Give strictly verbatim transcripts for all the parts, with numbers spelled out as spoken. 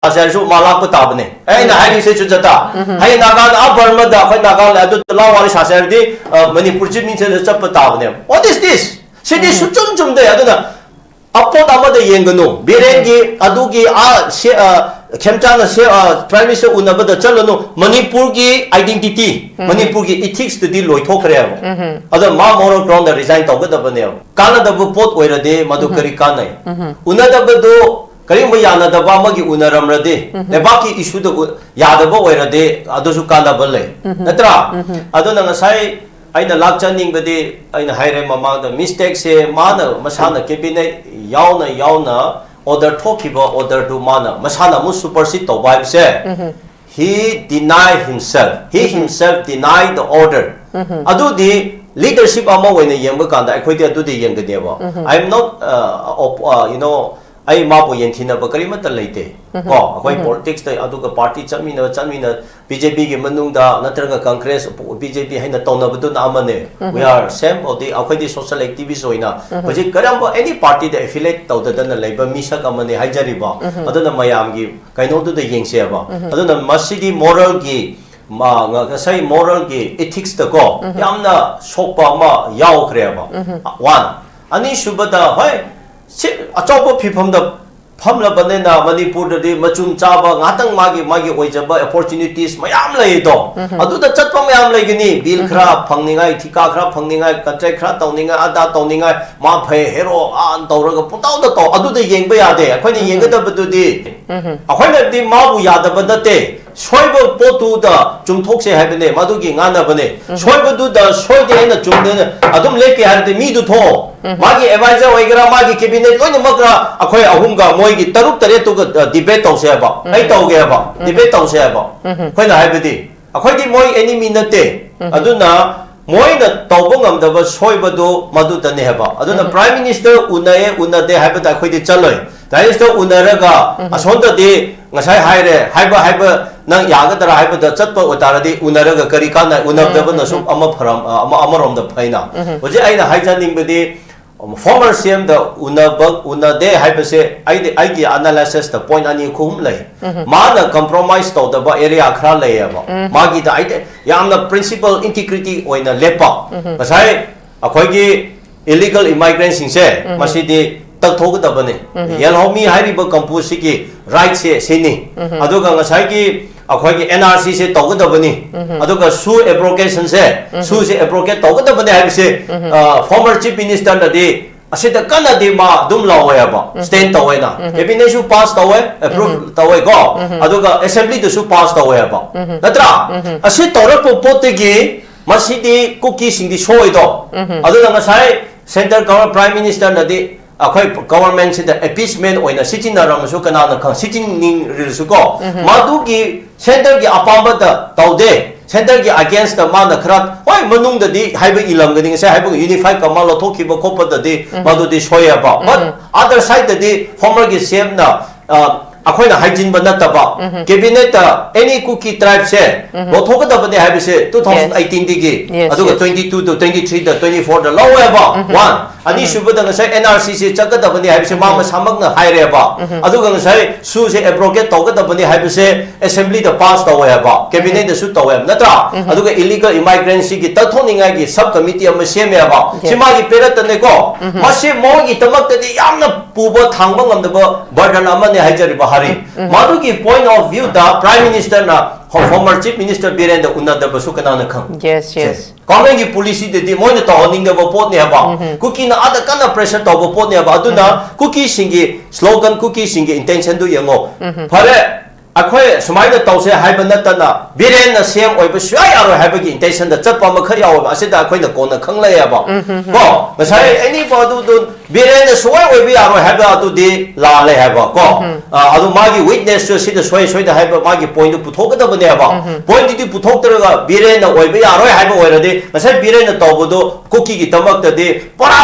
ꯁꯥꯁꯦ ꯍꯥꯏꯔꯁꯨ ꯃꯥ ꯂꯥꯛꯄ ꯇꯥꯕꯅꯦ꯫ ꯑꯩꯅ ꯍꯥꯏꯔꯤꯁꯦ ꯆꯨꯖꯇ꯫ ꯍꯌꯦꯡ ꯅꯥꯒꯥꯗ ꯑꯥ ꯕꯔꯃꯗ ꯑꯩꯈꯣꯏ ꯅꯥꯒꯥ ꯂꯩ, ꯑꯗꯨꯗ ꯂꯥꯎ ꯋꯥꯔꯤ ꯁꯥꯁꯦ ꯍꯥꯏꯔꯗꯤ, ꯑ, ꯃꯅꯤꯄꯨꯔ ꯆꯤꯞ ꯃꯤꯅꯤꯁꯇꯔꯗ ꯆꯠꯄ ꯇꯥꯕꯅꯦꯕ꯫ What is this? ꯁꯤꯗꯤ ꯁꯨꯆꯨꯝ ꯆꯨꯝꯗꯦ꯫ ꯑꯗꯨꯅ ꯑꯄꯣꯠ ꯑꯃꯗ ꯌꯦꯡꯒꯅꯨ꯫ ꯕꯤꯔꯦꯟꯒꯤ ꯑꯗꯨꯒꯤ ꯑꯥ ꯁꯦ-, ꯑ, ꯈꯦꯝꯆꯥꯅ ꯁꯦ-, ꯑ, ꯄ꯭ꯔꯥꯏꯝ ꯃꯤꯅꯤꯁꯇꯔ ꯎꯅꯕꯗ ꯆꯠꯂꯅꯨ꯫ ꯃꯅꯤꯄꯨꯔꯒꯤ ꯑꯥꯏꯗꯦꯟꯇꯤꯇꯤ, ꯃꯅꯤꯄꯨꯔꯒꯤ ꯏꯊꯤꯛꯁꯇꯨꯗꯤ ꯂꯣꯏꯊꯣꯛꯈ꯭ꯔꯦꯕ꯫ ꯑꯗꯣ ꯃꯥ ꯃꯣꯔꯦꯜ ꯒ꯭ꯔꯥꯎꯟꯗ ꯔꯤꯖꯥꯏꯟ ꯇꯧꯒꯗꯕꯅꯦꯕ꯫ ꯀꯥꯟꯅꯗꯕ ꯄꯣꯠ ꯑꯣꯏꯔꯗꯤ ꯃꯗꯨ ꯀꯔꯤ ꯀꯥꯟꯅꯩ? ꯎꯅꯗꯕꯗꯨ ꯀꯔꯤꯒꯨꯝꯕ ꯌꯥꯅꯗꯕ ꯑꯃꯒꯤ ꯎꯅꯔꯝꯂꯗꯤ, ꯂꯩꯕꯥꯛꯀꯤ ꯏꯁꯨꯗ ꯎ-, ꯌꯥꯗꯕ ꯑꯣꯏꯔꯗꯤ ꯑꯗꯨꯁꯨ ꯀꯥꯟꯅꯕ ꯂꯩ, ꯅꯠꯇ꯭ꯔꯥ? ꯑꯗꯨꯅ ꯉꯁꯥꯏ ꯑꯩꯅ ꯂꯥꯛꯆꯅꯤꯡꯕꯗꯤ, ꯑꯩꯅ ꯍꯥꯏꯔꯦ ꯃꯃꯥꯡꯗ, ꯃꯤꯁꯇꯦꯛꯁꯦ ꯃꯥꯅ ꯃꯁꯥꯅ ꯀꯦꯕꯤꯅꯦꯠ ꯌꯥꯎꯅ ꯌꯥꯎꯅ ꯑꯣꯔꯗꯔ ꯊꯣꯛꯈꯤꯕ ꯑꯣꯔꯗꯔꯗꯨ ꯃꯥꯅ ꯃꯁꯥꯅ ꯑꯃꯨꯛ ꯁꯨꯄꯔꯁꯤꯠ ꯇꯧꯕ ꯍꯥꯏꯕꯁꯦ, he deny himself, he himself deny the order. ꯑꯗꯨꯗꯤ ꯂꯤꯗꯔꯁꯤꯞ ꯑꯃ ꯑꯣꯏꯅ ꯌꯦꯡꯕ ꯀꯥꯟꯗ ꯑꯩꯈꯣꯏꯗꯤ ꯑꯗꯨꯗꯤ ꯌꯦꯡꯒꯅꯦꯕ꯫ I am not, uh, op-, uh, you know, ꯑꯩ ꯃꯥꯕꯨ ꯌꯦꯡꯊꯤꯅꯕ ꯀꯔꯤꯃꯠꯇ ꯂꯩꯇꯦ꯫ ꯀꯣ, ꯑꯩꯈꯣꯏ ꯄꯣꯂꯤꯇꯤꯛꯁꯇ ꯑꯗꯨꯒ ꯄꯥꯔꯇꯤ ꯆꯠꯃꯤꯟꯅ ꯆꯠꯃꯤꯟꯅ ꯕꯤ ꯖꯦ ꯄꯤꯒꯤ ꯃꯅꯨꯡꯗ ꯅꯠꯇ꯭ꯔꯒ ꯀꯪꯒ꯭ꯔꯦꯁ, ꯕꯤ ꯖꯦ ꯄꯤ ꯍꯥꯏꯅ ꯇꯧꯅꯕꯗꯨꯅ ꯑꯃꯅꯦ꯫ We are same of the, ꯑꯩꯈꯣꯏꯗꯤ ꯁꯣꯁꯤꯌꯦꯜ ꯑꯦꯛꯇꯤꯚꯤꯁ ꯑꯣꯏꯅ ꯍꯧꯖꯤꯛ ꯀꯔꯝꯕ ꯑꯦꯅꯤ ꯄꯥꯔꯇꯤꯗ ꯑꯦꯐꯤꯂꯦꯠ ꯇꯧꯗꯗꯅ ꯂꯩꯕ ꯃꯤꯁꯛ ꯑꯃꯅꯦ ꯍꯥꯏꯖꯔꯤꯕ꯫ ꯑꯗꯨꯅ ꯃꯌꯥꯝꯒꯤ ꯀꯩꯅꯣꯗꯨꯗ ꯌꯦꯡꯁꯦꯕ꯫ ꯑꯗꯨꯅ ꯃꯁꯤꯗꯤ ꯃꯣꯔꯦꯜꯒꯤ, ꯃꯥ-, ꯉ-, ꯉꯁꯥꯏ ꯃꯣꯔꯦꯜꯒꯤ ꯏꯊꯤꯛꯁꯇꯀꯣ ꯌꯥꯝꯅ ꯁꯣꯛꯄ ꯑꯃ ꯌꯥꯎꯈ꯭ꯔꯦꯕ꯫ ꯋꯥꯟ꯫ ꯑꯅꯤꯁꯨꯕꯗ, ꯍꯣꯏ, ꯁꯤ ꯑꯆꯧꯕ ꯐꯤꯐꯝꯗ ꯐꯝꯂꯕꯅꯤꯅ ꯃꯅꯤꯄꯨꯔꯗꯗꯤ ꯃꯆꯨꯝ ꯆꯥꯕ ꯉꯥꯛꯇꯪ ꯃꯥꯒꯤ, ꯃꯥꯒꯤ ꯑꯣꯏꯖꯕ ꯑꯣꯄꯣꯔꯆꯨꯅꯤꯇꯤꯁ ꯃꯌꯥꯝ ꯂꯩꯗꯣ꯫ ꯑꯗꯨꯗ ꯆꯠꯄ ꯃꯌꯥꯝ ꯂꯩꯒꯅꯤ꯫ ꯕꯤꯜ ꯈꯔ ꯐꯪꯅꯤꯡꯉꯥꯏ, ꯊꯤꯀꯥ ꯈꯔ ꯐꯪꯅꯤꯡꯉꯥꯏ, ꯀꯟꯇ꯭ꯔꯦꯛ ꯈꯔ ꯇꯧꯅꯤꯡꯉꯥꯏ, ꯑꯗꯥ ꯇꯧꯅꯤꯡꯉꯥꯏ, ꯃꯥ ꯐꯩ, ꯍꯦꯔꯣ ꯑꯥ ꯇꯧꯔꯒ ꯄꯨꯡꯇꯧꯗ ꯇꯧ꯫ ꯑꯗꯨꯗ ꯌꯦꯡꯕ ꯌꯥꯗꯦ꯫ ꯑꯩꯈꯣꯏꯅ ꯌꯦꯡꯒꯗꯕꯗꯨꯗꯤ ꯑꯩꯈꯣꯏꯅꯗꯤ ꯃꯥꯕꯨ ꯌꯥꯗꯕ ꯅꯠꯇꯦ꯫ ꯁꯣꯏꯕ ꯄꯣꯠꯇꯨꯗ ꯆꯨꯝꯊꯣꯛꯁꯦ ꯍꯥꯏꯕꯅꯦ, ꯃꯗꯨꯒꯤ ꯉꯥꯟꯅꯕꯅꯦ꯫ ꯁꯣꯏꯕꯗꯨꯗ ꯁꯣꯏꯗꯦ ꯍꯥꯏꯅ ꯆꯨꯝꯗꯦꯅ ꯑꯗꯨꯝ ꯂꯦꯞꯀꯦ ꯍꯥꯏꯔꯗꯤ ꯃꯤꯗꯨ ꯊꯣꯛꯑꯣ꯫ ꯃꯥꯒꯤ ꯑꯦꯗꯚꯥꯏꯖꯔ ꯑꯣꯏꯒꯦꯔꯥ, ꯃꯥꯒꯤ ꯀꯦꯕꯤꯅꯦꯠ ꯂꯣꯏꯅꯃꯛꯀ ꯑꯩꯈꯣꯏ ꯑꯍꯨꯝꯒ ꯃꯣꯏꯒꯤ ꯇꯔꯨꯛ ꯇꯔꯦꯠꯇꯨꯒ, ꯑ, ꯗꯤꯕꯦꯠ ꯇꯧꯁꯦ ꯍꯥꯏꯕ꯫ ꯑꯩ ꯇꯧꯒꯦ ꯍꯥꯏꯕ, ꯗꯤꯕꯦꯠ ꯇꯧꯁꯦ ꯍꯥꯏꯕ꯫ ꯑꯩꯈꯣꯏꯅ ꯍꯥꯏꯕꯗꯤ ꯑꯩꯈꯣꯏꯗꯤ ꯃꯣꯏ ꯑꯦꯅꯤꯃꯤ ꯅꯠꯇꯦ꯫ ꯑꯗꯨꯅ ꯃꯣꯏꯅ ꯇꯧꯕ ꯉꯝꯗꯕ ꯁꯣꯏꯕꯗꯨ ꯃꯗꯨꯗꯅꯦ ꯍꯥꯏꯕ꯫ ꯑꯗꯨꯅ ꯄ꯭ꯔꯥꯏꯝ ꯃꯤꯅꯤꯁꯇꯔ ꯎꯅꯩꯌꯦ, ꯎꯅꯗꯦ ꯍꯥꯏꯕꯗ ꯑꯩꯈꯣꯏꯗꯤ ꯆꯠꯂꯣꯏ꯫ ꯄ꯭ꯔꯥꯏꯝ ꯃꯤꯅꯤꯁꯇꯔ ꯎꯅꯔꯒ ꯑꯁꯣꯝꯗꯗꯤ ꯉꯁꯥꯏ ꯍꯥꯏꯔꯦ, ꯍꯥꯏꯕ, ꯍꯥꯏꯕ ꯅꯪ ꯌꯥꯒꯗ꯭ꯔꯥ ꯍꯥꯏꯕꯗ ꯆꯠꯄ ꯑꯣꯏꯇꯥꯔꯗꯤ ꯎꯅꯔꯒ ꯀꯔꯤ ꯀꯥꯟꯅ ꯎꯅꯗꯕꯅꯁꯨ ꯑꯃ ꯐꯔꯝ-, ꯑꯃ, ꯑꯃꯔꯣꯝꯗ ꯐꯩꯅ꯫ ꯍꯧꯖꯤꯛ ꯑꯩꯅ ꯍꯥꯏꯖꯅꯤꯡꯕꯗꯤ ꯐꯣꯔꯃꯔ ꯁꯤ ꯑꯦꯝꯗ ꯎꯅꯕ ꯎꯅꯗꯦ ꯍꯥꯏꯕꯁꯦ ꯑꯩꯗꯤ ꯑꯩꯒꯤ ꯑꯦꯅꯥꯂꯥꯏꯁꯤꯁꯇ ꯄꯣꯏꯟ ꯑꯅꯤ ꯑꯍꯨꯝ ꯂꯩ꯫ ꯃꯥꯅ ꯀꯝꯄ꯭ꯔꯣꯃꯥꯏꯁ ꯇꯧꯗꯕ ꯑꯦꯔꯤꯌꯥ ꯈꯔ ꯂꯩꯌꯦꯕ꯫ ꯃꯥꯒꯤꯗ ꯑꯩꯗꯤ ꯌꯥꯝꯅ ꯄ꯭ꯔꯤꯟꯁꯤꯄꯜ ꯏꯟꯇꯤꯒ꯭ꯔꯤꯇꯤ ꯑꯣꯏꯅ ꯂꯦꯞꯄ꯫ ꯉꯁꯥꯏ ꯑꯩꯈꯣꯏꯒꯤ ꯏꯂꯤꯒꯜ ꯏꯃꯥꯏꯒ꯭ꯔꯦꯟꯁꯤꯡꯁꯦ ꯃꯁꯤꯗꯤ ꯇꯛꯊꯣꯛꯀꯗꯕꯅꯤ꯫ ꯌꯦꯜꯍꯧꯃꯤ ꯍꯥꯏꯔꯤꯕ ꯀꯝꯄꯨꯁꯤꯒꯤ ꯔꯥꯏꯠꯁꯦ ꯁꯤꯅꯤ꯫ ꯑꯗꯨꯒ ꯉꯁꯥꯏꯒꯤ ꯑꯩꯈꯣꯏꯒꯤ ꯑꯦꯟ ꯑꯥꯔ ꯁꯤꯁꯦ ꯇꯧꯒꯗꯕꯅꯤ꯫ ꯑꯗꯨꯒ ꯁꯨ ꯑꯦꯕ꯭ꯔꯣꯒꯦꯁꯟꯁꯦ, ꯁꯨꯁꯦ ꯑꯦꯕ꯭ꯔꯣꯒꯦꯠ ꯇꯧꯒꯗꯕꯅꯤ ꯍꯥꯏꯕꯁꯦ ꯐꯣꯔꯃꯔ ꯆꯤꯐ ꯃꯤꯅꯤꯁꯇꯔꯅꯗꯤ ꯑꯁꯤꯗ ꯀꯟꯅꯗꯤ ꯃꯥ ꯑꯗꯨꯝ ꯂꯥꯎꯋꯦꯕ, ꯁ꯭ꯇꯦꯟ ꯇꯧꯋꯦꯅ꯫ ꯀꯦꯕꯤꯅꯦꯠꯁꯨ ꯄꯥꯁ ꯇꯧꯋꯦ, ꯑꯦꯄ꯭ꯔꯨꯚ ꯇꯧꯋꯦꯀꯣ꯫ ꯑꯗꯨꯒ ꯑꯦꯁꯦꯝꯕ꯭ꯂꯤꯗꯁꯨ ꯄꯥꯁ ꯇꯧꯋꯦꯕ, ꯅꯠꯇ꯭ꯔꯥ? ꯑꯁꯤ ꯇꯧꯔꯛꯄ ꯄꯣꯠꯇꯒꯤ ꯃꯁꯤꯗꯤ ꯀꯨꯀꯤꯁꯤꯡꯗꯤ ꯁꯣꯏꯗꯣ꯫ ꯑꯗꯨꯅ ꯉꯁꯥꯏ ꯁꯦꯟꯇꯔ ꯒꯚꯔ ꯄ꯭ꯔꯥꯏꯝ ꯃꯤꯅꯤꯁꯇꯔꯅꯗꯤ ꯑꯩꯈꯣꯏ ꯒꯚꯔꯟꯃꯦꯟꯁꯤꯗ ꯑꯦꯄꯤꯁꯃꯦꯟ ꯑꯣꯏꯅ ꯁꯤꯖꯤꯟꯅꯔꯝꯃꯁꯨ ꯀꯅꯥꯅ ꯈꯪ, ꯁꯤꯖꯤꯟꯅꯤꯡꯔꯁꯨ ꯀꯣ, ꯃꯗꯨꯒꯤ ꯁꯦꯟꯇꯔꯒꯤ ꯑꯄꯥꯝꯕꯗ ꯇꯧꯗꯦ꯫ ꯁꯦꯟꯇꯔꯒꯤ ꯑꯒꯦꯟꯁꯇ ꯃꯥꯅ ꯈꯔ, ꯍꯣꯏ, ꯃꯅꯨꯡꯗꯗꯤ ꯍꯥꯏꯕ ꯏꯜꯂꯝꯒꯅꯤ, ꯉꯁꯥꯏ ꯍꯥꯏꯕ ꯌꯨꯅꯤꯐꯥꯏ ꯀꯃꯥꯟ ꯂꯧꯊꯣꯛꯈꯤꯕ ꯈꯣꯠꯄꯗꯗꯤ ꯃꯗꯨꯗꯤ ꯁꯣꯏꯌꯦꯕ꯫ But other sideꯇꯗꯤ ꯐꯣꯔꯃꯔꯒꯤ ꯁꯤ ꯑꯦꯝꯅ ꯑꯩꯈꯣꯏꯅ ꯍꯥꯏꯖꯤꯟꯕ ꯅꯠꯇꯕ, ꯀꯦꯕꯤꯅꯦꯠꯇ ꯑꯦꯅꯤ ꯀꯨꯀꯤ ꯇ꯭ꯔꯥꯏꯕꯁꯦ ꯂꯧꯊꯣꯛꯀꯗꯕꯅꯤ ꯍꯥꯏꯕꯁꯦ ꯇꯨ ꯊꯥꯎꯖꯟ ꯑꯩꯠꯇꯤꯟꯗꯒꯤ, Yes, ꯑꯗꯨꯒ yes. Twenty two two twenty ꯊ꯭ꯔꯤꯗ, ꯇ꯭ꯋꯦꯟꯇꯤ ꯐꯣꯔꯗ ꯂꯧꯋꯦꯕ꯫ ꯋꯥꯟ꯫ ꯑꯅꯤꯁꯨꯕꯗ ꯉꯁꯥꯏ ꯑꯦꯟ ꯑꯥꯔ ꯁꯤꯁꯦ ꯆꯠꯀꯗꯕꯅꯤ ꯍꯥꯏꯕꯁꯦ ꯃꯥ ꯃꯁꯥꯃꯛꯅ ꯍꯥꯏꯔꯦꯕ꯫ ꯑꯗꯨꯒ ꯉꯁꯥꯏ ꯁꯨꯁꯦ ꯑꯦꯕ꯭ꯔꯣꯒꯦꯠ ꯇꯧꯒꯗꯕꯅꯤ ꯍꯥꯏꯕꯁꯦ ꯑꯦꯁꯦꯝꯕ꯭ꯂꯤꯗ ꯄꯥꯁ ꯇꯧꯋꯦꯕ, ꯀꯦꯕꯤꯅꯦꯠꯇꯁꯨ ꯇꯧꯋꯦꯕ, ꯅꯠꯇ꯭ꯔꯥ? ꯑꯗꯨꯒ ꯏꯂꯤꯒꯜ ꯏꯃꯥꯏꯒ꯭ꯔꯦꯟꯁꯤꯒꯤ ꯇꯛꯊꯣꯛꯅꯤꯡꯉꯥꯏꯒꯤ ꯁꯕ ꯀꯃꯤꯇꯤ ꯑꯃ ꯁꯦꯝꯃꯦꯕ꯫ ꯁꯤ Yes. ꯃꯥꯒꯤ ꯄꯦꯔꯠꯇꯅꯦꯀꯣ꯫ ꯃꯁꯤ ꯃꯣꯏꯒꯤꯗꯃꯛꯇꯗꯤ ꯌꯥꯝꯅ ꯄꯨꯕ ꯊꯥꯡꯕ ꯉꯝꯗꯕ ꯕꯔꯗꯟ ꯑꯃꯅꯤ ꯍꯥꯏꯖꯔꯤꯕ ꯍꯥꯔꯤ꯫ ꯃꯗꯨꯒꯤ ꯄꯣꯏꯟ ꯑꯣꯐ ꯚ꯭ꯌꯨꯗ ꯄ꯭ꯔꯥꯏꯝ ꯃꯤꯅꯤꯁꯇꯔꯅ ꯐꯣꯔꯃꯔ ꯆꯤꯐ ꯃꯤꯅꯤꯁꯇꯔ ꯕꯤꯔꯦꯟꯗ ꯎꯅꯗꯕꯁꯨ ꯀꯅꯥꯅ ꯈꯪ? Yes, yes. ꯒꯚꯔꯟꯃꯦꯟꯒꯤ ꯄꯣꯂꯤꯁꯤꯗꯗꯤ ꯃꯣꯏꯅ ꯇꯧꯍꯟꯅꯤꯡꯗꯕ ꯄꯣꯠꯅꯦꯕ꯫ ꯀꯨꯀꯤꯅ ꯑꯥꯗ ꯀꯟꯅ ꯄ꯭ꯔꯦꯁꯔ ꯇꯧꯕ ꯄꯣꯠꯅꯦꯕ꯫ ꯑꯗꯨꯅ ꯀꯨꯀꯤꯁꯤꯡꯒꯤ ꯁ꯭ꯂꯣꯒꯟ, ꯀꯨꯀꯤꯁꯤꯡꯒꯤ ꯏꯟꯇꯦꯟꯁꯟꯗꯨ ꯌꯦꯡꯉꯣ꯫ ꯐꯔꯦ, ꯑꯩꯈꯣꯏ ꯁꯨꯃꯥꯏꯅ ꯇꯧꯁꯦ ꯍꯥꯏꯕ ꯅꯠꯇꯅ ꯕꯤꯔꯦꯟꯅ ꯁꯤ ꯑꯦꯝ ꯑꯣꯏꯕ ꯁꯨꯡꯌꯥ ꯌꯥꯔꯣꯏ ꯍꯥꯏꯕꯒꯤ ꯏꯟꯇꯦꯟꯁꯟꯗ ꯆꯠꯄ ꯑꯃꯈꯛ ꯌꯥꯎꯋꯦꯕ꯫ ꯑꯁꯤꯗ ꯑꯩꯈꯣꯏꯅ ꯀꯣꯟꯅ ꯈꯪꯂꯛꯑꯦꯕ꯫ ꯀꯣ, ꯉꯁꯥꯏ ꯑꯦꯅꯤ ꯑꯗꯨꯗꯨ ꯕꯤꯔꯦꯟꯅ ꯁꯨꯡꯑꯣꯏ ꯑꯣꯏꯕ ꯌꯥꯔꯣꯏ ꯍꯥꯏꯕ ꯑꯗꯨꯗꯤ ꯂꯥꯜꯂꯦ ꯍꯥꯏꯕ ꯀꯣ꯫ ꯑ, ꯑꯗꯨ ꯃꯥꯒꯤ ꯋꯤꯛꯅꯦꯁꯁꯨ ꯁꯤꯗ ꯁꯣꯏ ꯁꯣꯏꯗ ꯍꯥꯏꯕ ꯃꯥꯒꯤ ꯄꯣꯏꯟꯗꯨ ꯄꯨꯊꯣꯛꯀꯗꯕꯅꯦꯕ꯫ ꯄꯣꯏꯟꯗꯨꯗꯤ ꯄꯨꯊꯣꯛꯇ꯭ꯔꯒ ꯕꯤꯔꯦꯟꯅ ꯑꯣꯏꯕ ꯌꯥꯔꯣꯏ ꯍꯥꯏꯕ ꯑꯣꯏꯔꯗꯤ ꯉꯁꯥꯏ ꯕꯤꯔꯦꯟꯅ ꯇꯧꯕꯗꯣ ꯀꯨꯀꯤꯒꯤꯗꯃꯛꯇꯗꯤ ꯄꯨꯔꯥ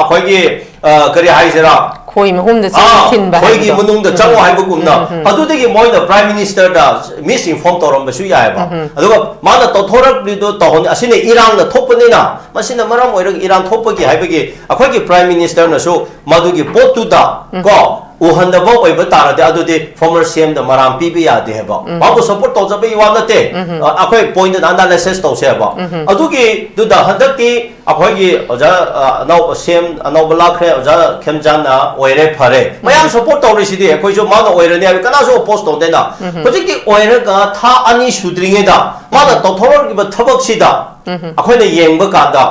ꯑꯩꯈꯣꯏꯒꯤ, ꯑ, ꯀꯔꯤ ꯍꯥꯏꯁꯤꯔꯥ, ꯈꯣꯏ ꯃꯍꯨꯝꯗ ꯆꯪꯉ ꯑꯥ, ꯊꯤꯟꯕ ꯈꯣꯏꯒꯤ ꯍꯥꯏꯕꯗꯣ꯫ ꯃꯅꯨꯡꯗ ꯆꯪꯉꯣ ꯍꯥꯏꯕꯒꯨꯝꯅ꯫ ꯎꯝ, ꯎꯝ꯫ ꯑꯗꯨꯗꯒꯤ ꯃꯣꯏꯅ Prime Ministerꯗ misinform ꯇꯧꯔꯝꯕꯁꯨ ꯌꯥꯏꯑꯕ꯫ ꯎꯝ, ꯎꯝ꯫ ꯑꯗꯨꯒ ꯃꯥꯅ ꯇꯧꯊꯣꯔꯛꯂꯤꯗꯣ ꯇꯧꯍꯟ-, ꯑꯁꯤꯅ ꯏꯔꯥꯡꯅ ꯊꯣꯛꯄꯅꯤꯅ, ꯃꯁꯤꯅ ꯃꯔꯝ ꯑꯣꯏꯔꯒ ꯏꯔꯥꯡ ꯊꯣꯛꯄꯒꯤ ꯍꯥꯏꯕꯒꯤ ꯑꯩꯈꯣꯏꯒꯤ Prime Ministerꯅꯁꯨ ꯃꯗꯨꯒꯤ ꯄꯣꯠꯇꯨꯗ ꯎꯝ꯫ ꯀꯣ, ꯎꯍꯟꯗꯕ ꯑꯣꯏꯕ ꯇꯥꯔꯗꯤ ꯑꯗꯨꯗꯤ former CMꯗ ꯃꯔꯥꯝ ꯄꯤꯕ ꯌꯥꯗꯦ ꯍꯥꯏꯕ꯫ ꯎꯝ꯫ ꯃꯥꯕꯨ support ꯇꯧꯖꯕꯒꯤ ꯋꯥ ꯅꯠꯇꯦ꯫ ꯎꯝ꯫ ꯑ, ꯑꯩꯈꯣꯏ pointꯇ analysis ꯇꯧꯁꯦ ꯍꯥꯏꯕ꯫ ꯎꯝ꯫ ꯑꯗꯨꯒꯤꯗꯨꯗ ꯍꯟꯗꯛꯇꯤ ꯑꯩꯈꯣꯏꯒꯤ ꯑꯣꯖꯥ, ꯑ, ꯑꯅꯧ-, CM ꯑꯅꯧꯕ ꯂꯥꯛꯈ꯭ꯔꯦ, ꯑꯣꯖꯥ ꯈꯦꯝꯖꯥꯟꯅ ꯑꯣꯏꯔꯦ, ꯐꯔꯦ꯫ ꯃꯌꯥꯝ ꯎꯝ꯫ Support ꯇꯧꯔꯤꯁꯤꯗꯤ, ꯑꯩꯈꯣꯏꯁꯨ ꯃꯥꯅ ꯑꯣꯏꯔꯅꯤ ꯍꯥꯏꯕ ꯀꯅꯥꯁꯨ oppose ꯇꯧꯗꯦꯅ꯫ ꯎꯝ꯫ ꯍꯧꯖꯤꯛꯇꯤ ꯑꯣꯏꯔꯒ ꯊꯥ ꯑꯅꯤ ꯁꯨꯗ꯭ꯔꯤꯉꯩꯗ ꯃꯥꯅ ꯎꯝ꯫ ꯇꯧꯊꯣꯔꯛꯂꯤꯕ ꯊꯕꯛꯁꯤꯗ ꯎꯝ꯫ ꯑꯩꯈꯣꯏꯅ ꯌꯦꯡꯕ ꯀꯥꯟꯗ,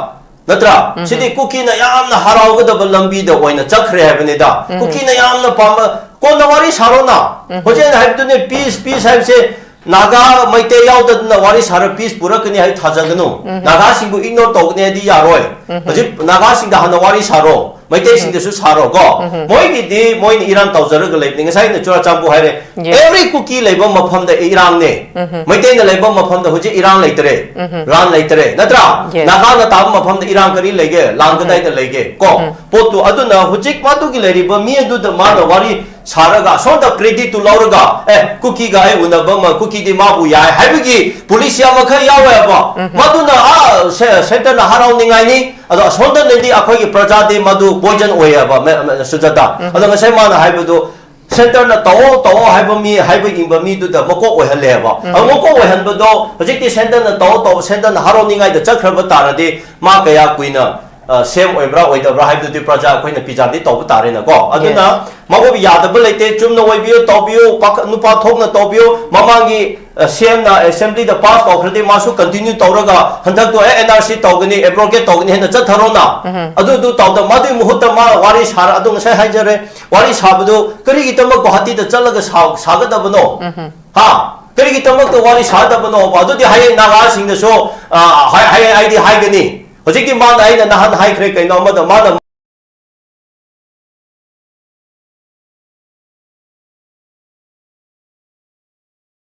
ꯅꯠꯇ꯭ꯔꯥ? ꯎꯝ꯫ ꯁꯤꯗꯤ ꯀꯨꯀꯤꯅ ꯌꯥꯝꯅ ꯍꯔꯥꯎꯒꯗꯕ ꯂꯝꯕꯤꯗ ꯑꯣꯏꯅ ꯆꯠꯈ꯭ꯔꯦ ꯍꯥꯏꯕꯅꯤꯗ꯫ ꯎꯝ꯫ ꯀꯨꯀꯤꯅ ꯌꯥꯝꯅ ꯄꯥꯝꯕ, ꯀꯣꯟꯅ ꯋꯥꯔꯤ ꯁꯥꯔꯣꯅ꯫ ꯎꯝ꯫ ꯍꯧꯖꯤꯛ ꯑꯩꯅ ꯍꯥꯏꯕꯗꯨꯅꯦ, peace, peace ꯍꯥꯏꯕꯁꯦ ꯅꯥꯒꯥ, ꯃꯩꯇꯩ ꯌꯥꯎꯗꯗꯅ ꯋꯥꯔꯤ ꯁꯥꯔ peace ꯄꯨꯔꯛꯀꯅꯤ ꯍꯥꯏ ꯊꯥꯖꯒꯅꯨ꯫ ꯎꯝ꯫ ꯅꯥꯒꯥꯁꯤꯡꯕꯨ ignore ꯇꯧꯒꯅꯤ ꯍꯥꯏꯗꯤ ꯌꯥꯔꯣꯏ꯫ ꯎꯝ꯫ ꯍꯧꯖꯤꯛ ꯅꯥꯒꯥꯁꯤꯡꯗ ꯍꯥꯟꯅ ꯋꯥꯔꯤ ꯁꯥꯔꯣ, ꯃꯩꯇꯩꯁꯤꯡꯗꯁꯨ ꯁꯥꯔꯣ ꯀꯣ꯫ ꯎꯝ꯫ ꯃꯣꯏꯒꯤꯗꯤ ꯃꯣꯏꯅ ꯏꯔꯥꯡ ꯇꯧꯖꯔꯒ ꯂꯩꯕꯅꯤ꯫ ꯉꯁꯥꯏ ꯑꯩꯅ ꯆꯨꯔꯥꯆꯥꯟꯄꯨꯔ ꯍꯥꯏꯔꯦ, Yes. Every ꯀꯨꯀꯤ ꯂꯩꯕ ꯃꯐꯝꯗ ꯏꯔꯥꯡꯅꯦ꯫ ꯎꯝ꯫ ꯃꯩꯇꯩꯅ ꯂꯩꯕ ꯃꯐꯝꯗ ꯍꯧꯖꯤꯛ ꯏꯔꯥꯡ ꯂꯩꯇ꯭ꯔꯦ, ꯎꯝ꯫ ꯂꯥꯟ ꯂꯩꯇ꯭ꯔꯦ, ꯅꯠꯇ꯭ꯔꯥ? Yes. ꯅꯥꯒꯥꯅ ꯇꯥꯕ ꯃꯐꯝꯗ ꯏꯔꯥꯡ ꯀꯔꯤ ꯂꯩꯒꯦ? ꯂꯥꯟ ꯎꯝ꯫ ꯀꯗꯥꯏꯗ ꯂꯩꯒꯦ ꯀꯣ? ꯎꯝ꯫ ꯄꯣꯠꯇꯨ ꯑꯗꯨꯅ ꯍꯧꯖꯤꯛ ꯃꯗꯨꯒꯤ ꯂꯩꯔꯤꯕ ꯃꯤ ꯑꯗꯨꯗ ꯃꯥꯅ ꯋꯥꯔꯤ ꯁꯥꯔꯒ ꯑꯁꯣꯝꯗ creditꯇꯨ ꯂꯧꯔꯒ, "ꯑꯦ, ꯀꯨꯀꯤꯒ ꯑꯩ ꯎꯅꯕ ꯑꯃ, ꯀꯨꯀꯤꯗꯤ ꯃꯥꯕꯨ ꯌꯥꯏ" ꯍꯥꯏꯕꯒꯤ policy ꯑꯃꯈꯛ ꯌꯥꯎꯋꯦꯕ꯫ ꯎꯝ꯫ ꯃꯗꯨꯅ, ꯑꯥ, ꯁꯦ-, centreꯅ ꯍꯔꯥꯎꯅꯤꯡꯉꯥꯏꯅꯤ, ꯑꯗꯣ ꯑꯁꯣꯝꯗꯅꯗꯤ ꯑꯩꯈꯣꯏꯒꯤ ꯄ꯭ꯔꯖꯥꯗꯤ ꯃꯗꯨ poison ꯑꯣꯏꯌꯦꯕ, ꯃꯦ-, ꯃꯦ-, ꯁꯨꯖꯥꯇꯥ꯫ ꯎꯝ꯫ ꯑꯗꯣ ꯉꯁꯥꯏ ꯃꯥꯅ ꯍꯥꯏꯕꯗꯨ, centreꯅ ꯇꯧꯑꯣ, ꯇꯧꯑꯣ ꯍꯥꯏꯕ ꯃꯤ, ꯍꯥꯏꯕ ꯏꯟꯕ ꯃꯤꯗꯨꯗ ꯃꯀꯣꯛ ꯑꯣꯏꯍꯜꯂꯦꯕ꯫ ꯎꯝ꯫ ꯑꯗꯣ ꯃꯀꯣꯛ ꯑꯣꯏꯍꯟꯕꯗꯣ ꯍꯧꯖꯤꯛꯇꯤ centreꯅ ꯇꯧꯑꯣ, ꯇꯧꯑꯣ, centreꯅ ꯍꯔꯥꯎꯅꯤꯡꯉꯥꯏꯗ ꯆꯠꯈ꯭ꯔꯕ ꯇꯥꯔꯗꯤ, ꯃꯥ ꯀꯌꯥ ꯀꯨꯏꯅ, ꯑ, CM ꯑꯣꯏꯕ꯭ꯔꯥ ꯑꯣꯏꯗꯕ꯭ꯔꯥ ꯍꯥꯏꯕꯗꯨꯗꯤ ꯄ꯭ꯔꯖꯥ ꯑꯩꯈꯣꯏꯅ ꯄꯤꯖꯥꯗꯤ ꯇꯧꯕ ꯇꯥꯔꯦꯅꯀꯣ꯫ ꯑꯗꯨꯅ Yes. ꯃꯉꯣꯟꯗ ꯌꯥꯗꯕ ꯂꯩꯇꯦ, ꯆꯨꯝꯅ ꯑꯣꯏꯕꯤꯌꯨ, ꯇꯧꯕꯤꯌꯨ, ꯄꯥꯈ-, ꯅꯨꯄꯥ ꯊꯣꯛꯅ ꯇꯧꯕꯤꯌꯨ꯫ ꯃꯃꯥꯡꯒꯤ, ꯑ, CMꯅ assemblyꯗ pass ꯇꯧꯈ꯭ꯔꯗꯤ ꯃꯥꯁꯨ continue ꯇꯧꯔꯒ ꯍꯟꯗꯛꯇꯣ, ꯑꯦ, NRC ꯇꯧꯒꯅꯤ, abrogate ꯇꯧꯒꯅꯤ ꯍꯥꯏꯅ ꯆꯠꯊꯔꯣꯅ꯫ ꯎꯝ꯫ ꯑꯗꯨꯗꯨ ꯇꯧꯗ ꯃꯗꯨꯒꯤ ꯃꯍꯨꯠꯇ ꯃꯥ ꯋꯥꯔꯤ ꯁꯥꯔ, ꯑꯗꯨ ꯉꯁꯥꯏ ꯍꯥꯏꯖꯔꯦ, ꯋꯥꯔꯤ ꯁꯥꯕꯗꯨ ꯀꯔꯤꯒꯤꯗꯃꯛ ꯒꯨꯋꯥꯍꯥꯇꯤꯗ ꯆꯠꯂꯒ ꯁꯥ-, ꯁꯥꯒꯗꯕꯅꯣ? ꯎꯝ꯫ ꯍꯥ? ꯀꯔꯤꯒꯤꯗꯃꯛꯇ ꯋꯥꯔꯤ ꯁꯥꯗꯕꯅꯣꯕ? ꯑꯗꯨꯗꯤ ꯍꯌꯦꯡ ꯅꯥꯒꯥꯁꯤꯡꯗꯁꯨ, ꯑ, ꯍꯥꯏ-, ꯍꯌꯦꯡ ꯑꯩꯗꯤ ꯍꯥꯏꯒꯅꯤ꯫ ꯍꯧꯖꯤꯛꯇꯤ ꯃꯥꯅ, ꯑꯩꯅ ꯅꯍꯥꯟ ꯍꯥꯏꯈ꯭ꯔꯦ ꯀꯩꯅꯣ ꯑꯃꯗ, ꯃꯥꯅ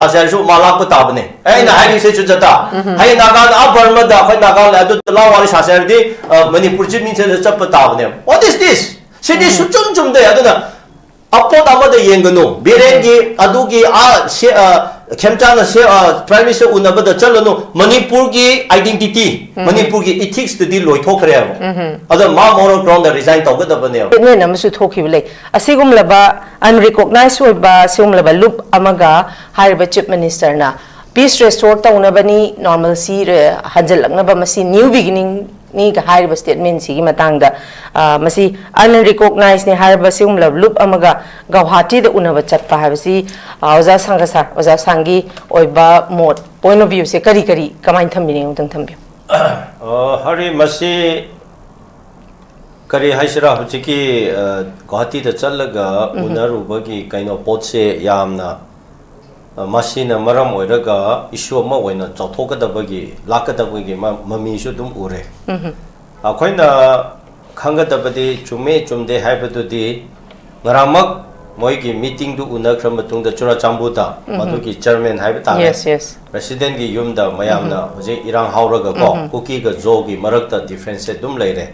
ꯁꯥꯁꯦ ꯍꯥꯏꯔꯁꯨ ꯃꯥ ꯂꯥꯛꯄ ꯇꯥꯕꯅꯦ꯫ ꯑꯩꯅ ꯎꯝ꯫ ꯍꯥꯏꯔꯤꯁꯦ ꯆꯨꯖꯇ꯫ ꯎꯝ꯫ ꯍꯌꯦꯡ ꯅꯥꯒꯥꯅ ꯑꯥ ꯕꯔꯃꯗ ꯑꯩꯈꯣꯏ ꯅꯥꯒꯥ ꯂꯩ, ꯑꯗꯨꯗ ꯂꯥꯎ ꯋꯥꯔꯤ ꯁꯥꯁꯦ ꯍꯥꯏꯔꯗꯤ, ꯑ, ꯃꯅꯤꯄꯨꯔ Chief Ministerꯗ ꯆꯠꯄ ꯇꯥꯕꯅꯦ꯫ What is this? ꯁꯤꯗꯤ ꯁꯨꯡꯆꯨꯝ ꯆꯨꯝꯗꯦ꯫ ꯑꯗꯨꯅ ꯑꯄꯣꯠ ꯑꯃꯗ ꯌꯦꯡꯒꯅꯨ꯫ ꯕꯤꯔꯦꯟꯒꯤ ꯑꯗꯨꯒꯤ ꯑꯥ ꯁꯦ-, ꯑ, ꯈꯦꯝꯆꯥꯅ ꯁꯦ-, ꯑ, Prime Minister ꯎꯅꯕꯗ ꯆꯠꯂꯅꯨ꯫ ꯃꯅꯤꯄꯨꯔꯒꯤ identity, ꯃꯅꯤꯄꯨꯔꯒꯤ ethics ꯇꯨꯗꯤ ꯂꯣꯏꯊꯣꯛꯈ꯭ꯔꯦꯕ꯫ ꯑꯗꯣ ꯃꯥ ꯃꯣꯔꯣꯛ ꯒ꯭ꯔꯥꯎꯟꯗ resign ꯇꯧꯒꯗꯕꯅꯦꯕ꯫ Statement ꯑꯃꯁꯨ ꯊꯣꯛꯈꯤꯕ ꯂꯩ꯫ ꯑꯁꯤꯒꯨꯝꯂꯕ unrecognized ꯑꯣꯏꯕ ꯁꯤꯒꯨꯝꯂꯕ ꯂꯨꯞ ꯑꯃꯒ ꯍꯥꯏꯔꯤꯕ Chief Minister ꯅ peace restore ꯇꯧꯅꯕꯅꯤ, normalcy ꯔꯦ-, ꯍꯟꯖꯤꯜꯂꯛꯅꯕ, ꯃꯁꯤ new beginning ꯅꯤꯒ ꯍꯥꯏꯔꯤꯕ statement ꯁꯤꯒꯤ ꯃꯇꯥꯡꯗ, ꯑ, ꯃꯁꯤ unrecognized ꯅꯤ ꯍꯥꯏꯔꯤꯕ ꯁꯤꯒꯨꯝꯂꯕ ꯂꯨꯞ ꯑꯃꯒ ꯒꯧꯍꯥꯇꯤꯗ ꯎꯅꯕ ꯆꯠꯄ ꯍꯥꯏꯕꯁꯤ, ꯑ, ꯑꯣꯖꯥ ꯁꯪꯒ ꯁꯥꯔ, ꯑꯣꯖꯥ ꯁꯥꯡꯒꯤ ꯑꯣꯏꯕ ꯃꯣꯠ, point of view ꯁꯦ ꯀꯔꯤ ꯀꯔꯤ, ꯀꯃꯥꯏꯅ ꯊꯝꯕꯤꯅꯤꯡꯉꯤ? ꯑꯃꯨꯛꯇꯪ ꯊꯝꯕꯤꯌꯨ꯫ ꯑ, ꯍꯔꯤ, ꯃꯁꯤ ꯀꯔꯤ ꯍꯥꯏꯁꯤꯔꯥ, ꯍꯧꯖꯤꯛꯀꯤ, ꯑ, ꯒꯨꯋꯥꯍꯥꯇꯤꯗ ꯆꯠꯂꯒ ꯎꯅꯔꯨꯕꯒꯤ ꯀꯩꯅꯣ ꯄꯣꯠꯁꯦ ꯌꯥꯝꯅ, ꯑ, ꯃꯁꯤꯅ ꯃꯔꯝ ꯑꯣꯏꯔꯒ issue ꯑꯃ ꯑꯣꯏꯅ ꯆꯥꯎꯊꯣꯛꯀꯗꯕꯒꯤ, ꯂꯥꯛꯀꯗꯕꯒꯤ ꯃ-, ꯃꯃꯤꯁꯨ ꯑꯗꯨꯝ ꯎꯔꯦ꯫ ꯑꯩꯈꯣꯏꯅ ꯈꯪꯒꯗꯕꯗꯤ ꯆꯨꯝꯃꯦ ꯆꯨꯝꯗꯦ ꯍꯥꯏꯕꯗꯨꯗꯤ ꯉꯔꯥꯡꯃꯛ ꯃꯣꯏꯒꯤ meeting ꯗꯨ ꯎꯅꯈ꯭ꯔ ꯃꯇꯨꯡꯗ ꯆꯨꯔꯥꯆꯥꯟꯄꯨꯔꯗ ꯃꯗꯨꯒꯤ chairman ꯍꯥꯏꯕ ꯇꯥꯔꯦ, ꯌꯦꯁ, ꯌꯦꯁ꯫ President ꯒꯤ ꯌꯨꯝꯗ ꯃꯌꯥꯝꯅ ꯍꯧꯖꯤꯛ ꯏꯔꯥꯡ ꯍꯧꯔꯒꯀꯣ, ꯀꯨꯀꯤꯒ ꯖꯣꯒꯤ ꯃꯔꯛꯇ difference ꯁꯦ ꯑꯗꯨꯝ ꯂꯩꯔꯦ꯫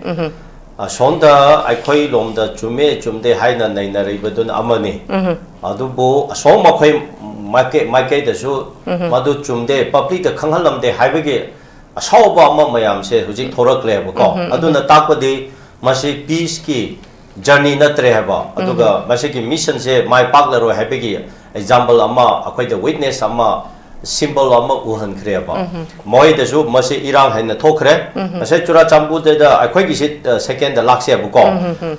ꯑꯁꯣꯝꯗ ꯑꯩꯈꯣꯏ ꯂꯣꯝꯗ ꯆꯨꯝꯃꯦ ꯆꯨꯝꯗꯦ ꯍꯥꯏꯅ ꯅꯩꯅꯔꯤꯕꯗꯨꯅ ꯑꯃꯅꯤ꯫ ꯑꯗꯨꯕꯨ ꯑꯁꯣꯝ ꯑꯩꯈꯣꯏ ꯃꯥꯏꯀꯩ-, ꯃꯥꯏꯀꯩꯗꯁꯨ ꯃꯗꯨ ꯆꯨꯝꯗꯦ, public ꯇ ꯈꯪꯍꯜꯂꯝꯗꯦ ꯍꯥꯏꯕꯒꯤ ꯑꯁꯥꯎꯕ ꯑꯃ ꯃꯌꯥꯝꯁꯦ ꯍꯧꯖꯤꯛ ꯊꯣꯔꯛꯂꯦꯕꯀꯣ꯫ ꯑꯗꯨꯅ ꯇꯥꯛꯄꯗꯤ ꯃꯁꯤ peace ꯀꯤ journey ꯅꯠꯇ꯭ꯔꯦ ꯍꯥꯏꯕ, ꯑꯗꯨꯒ ꯃꯁꯤꯒꯤ mission ꯁꯦ ꯃꯥꯏ ꯄꯥꯛꯂꯔꯣꯏ ꯍꯥꯏꯕꯒꯤ example ꯑꯃ, ꯑꯩꯈꯣꯏꯗ witness ꯑꯃ, symbol ꯑꯃ ꯎꯍꯟꯈ꯭ꯔꯦꯕ꯫ ꯃꯣꯏꯗꯁꯨ ꯃꯁꯤ ꯏꯔꯥꯡ ꯍꯦꯟꯅ ꯊꯣꯛꯈ꯭ꯔꯦ꯫ ꯉꯁꯥꯏ ꯆꯨꯔꯥꯆꯥꯟꯄꯨꯔꯗ ꯑꯩꯈꯣꯏꯒꯤꯁꯤ, ꯑ, second ꯗ ꯂꯥꯛꯁꯦꯕꯀꯣ꯫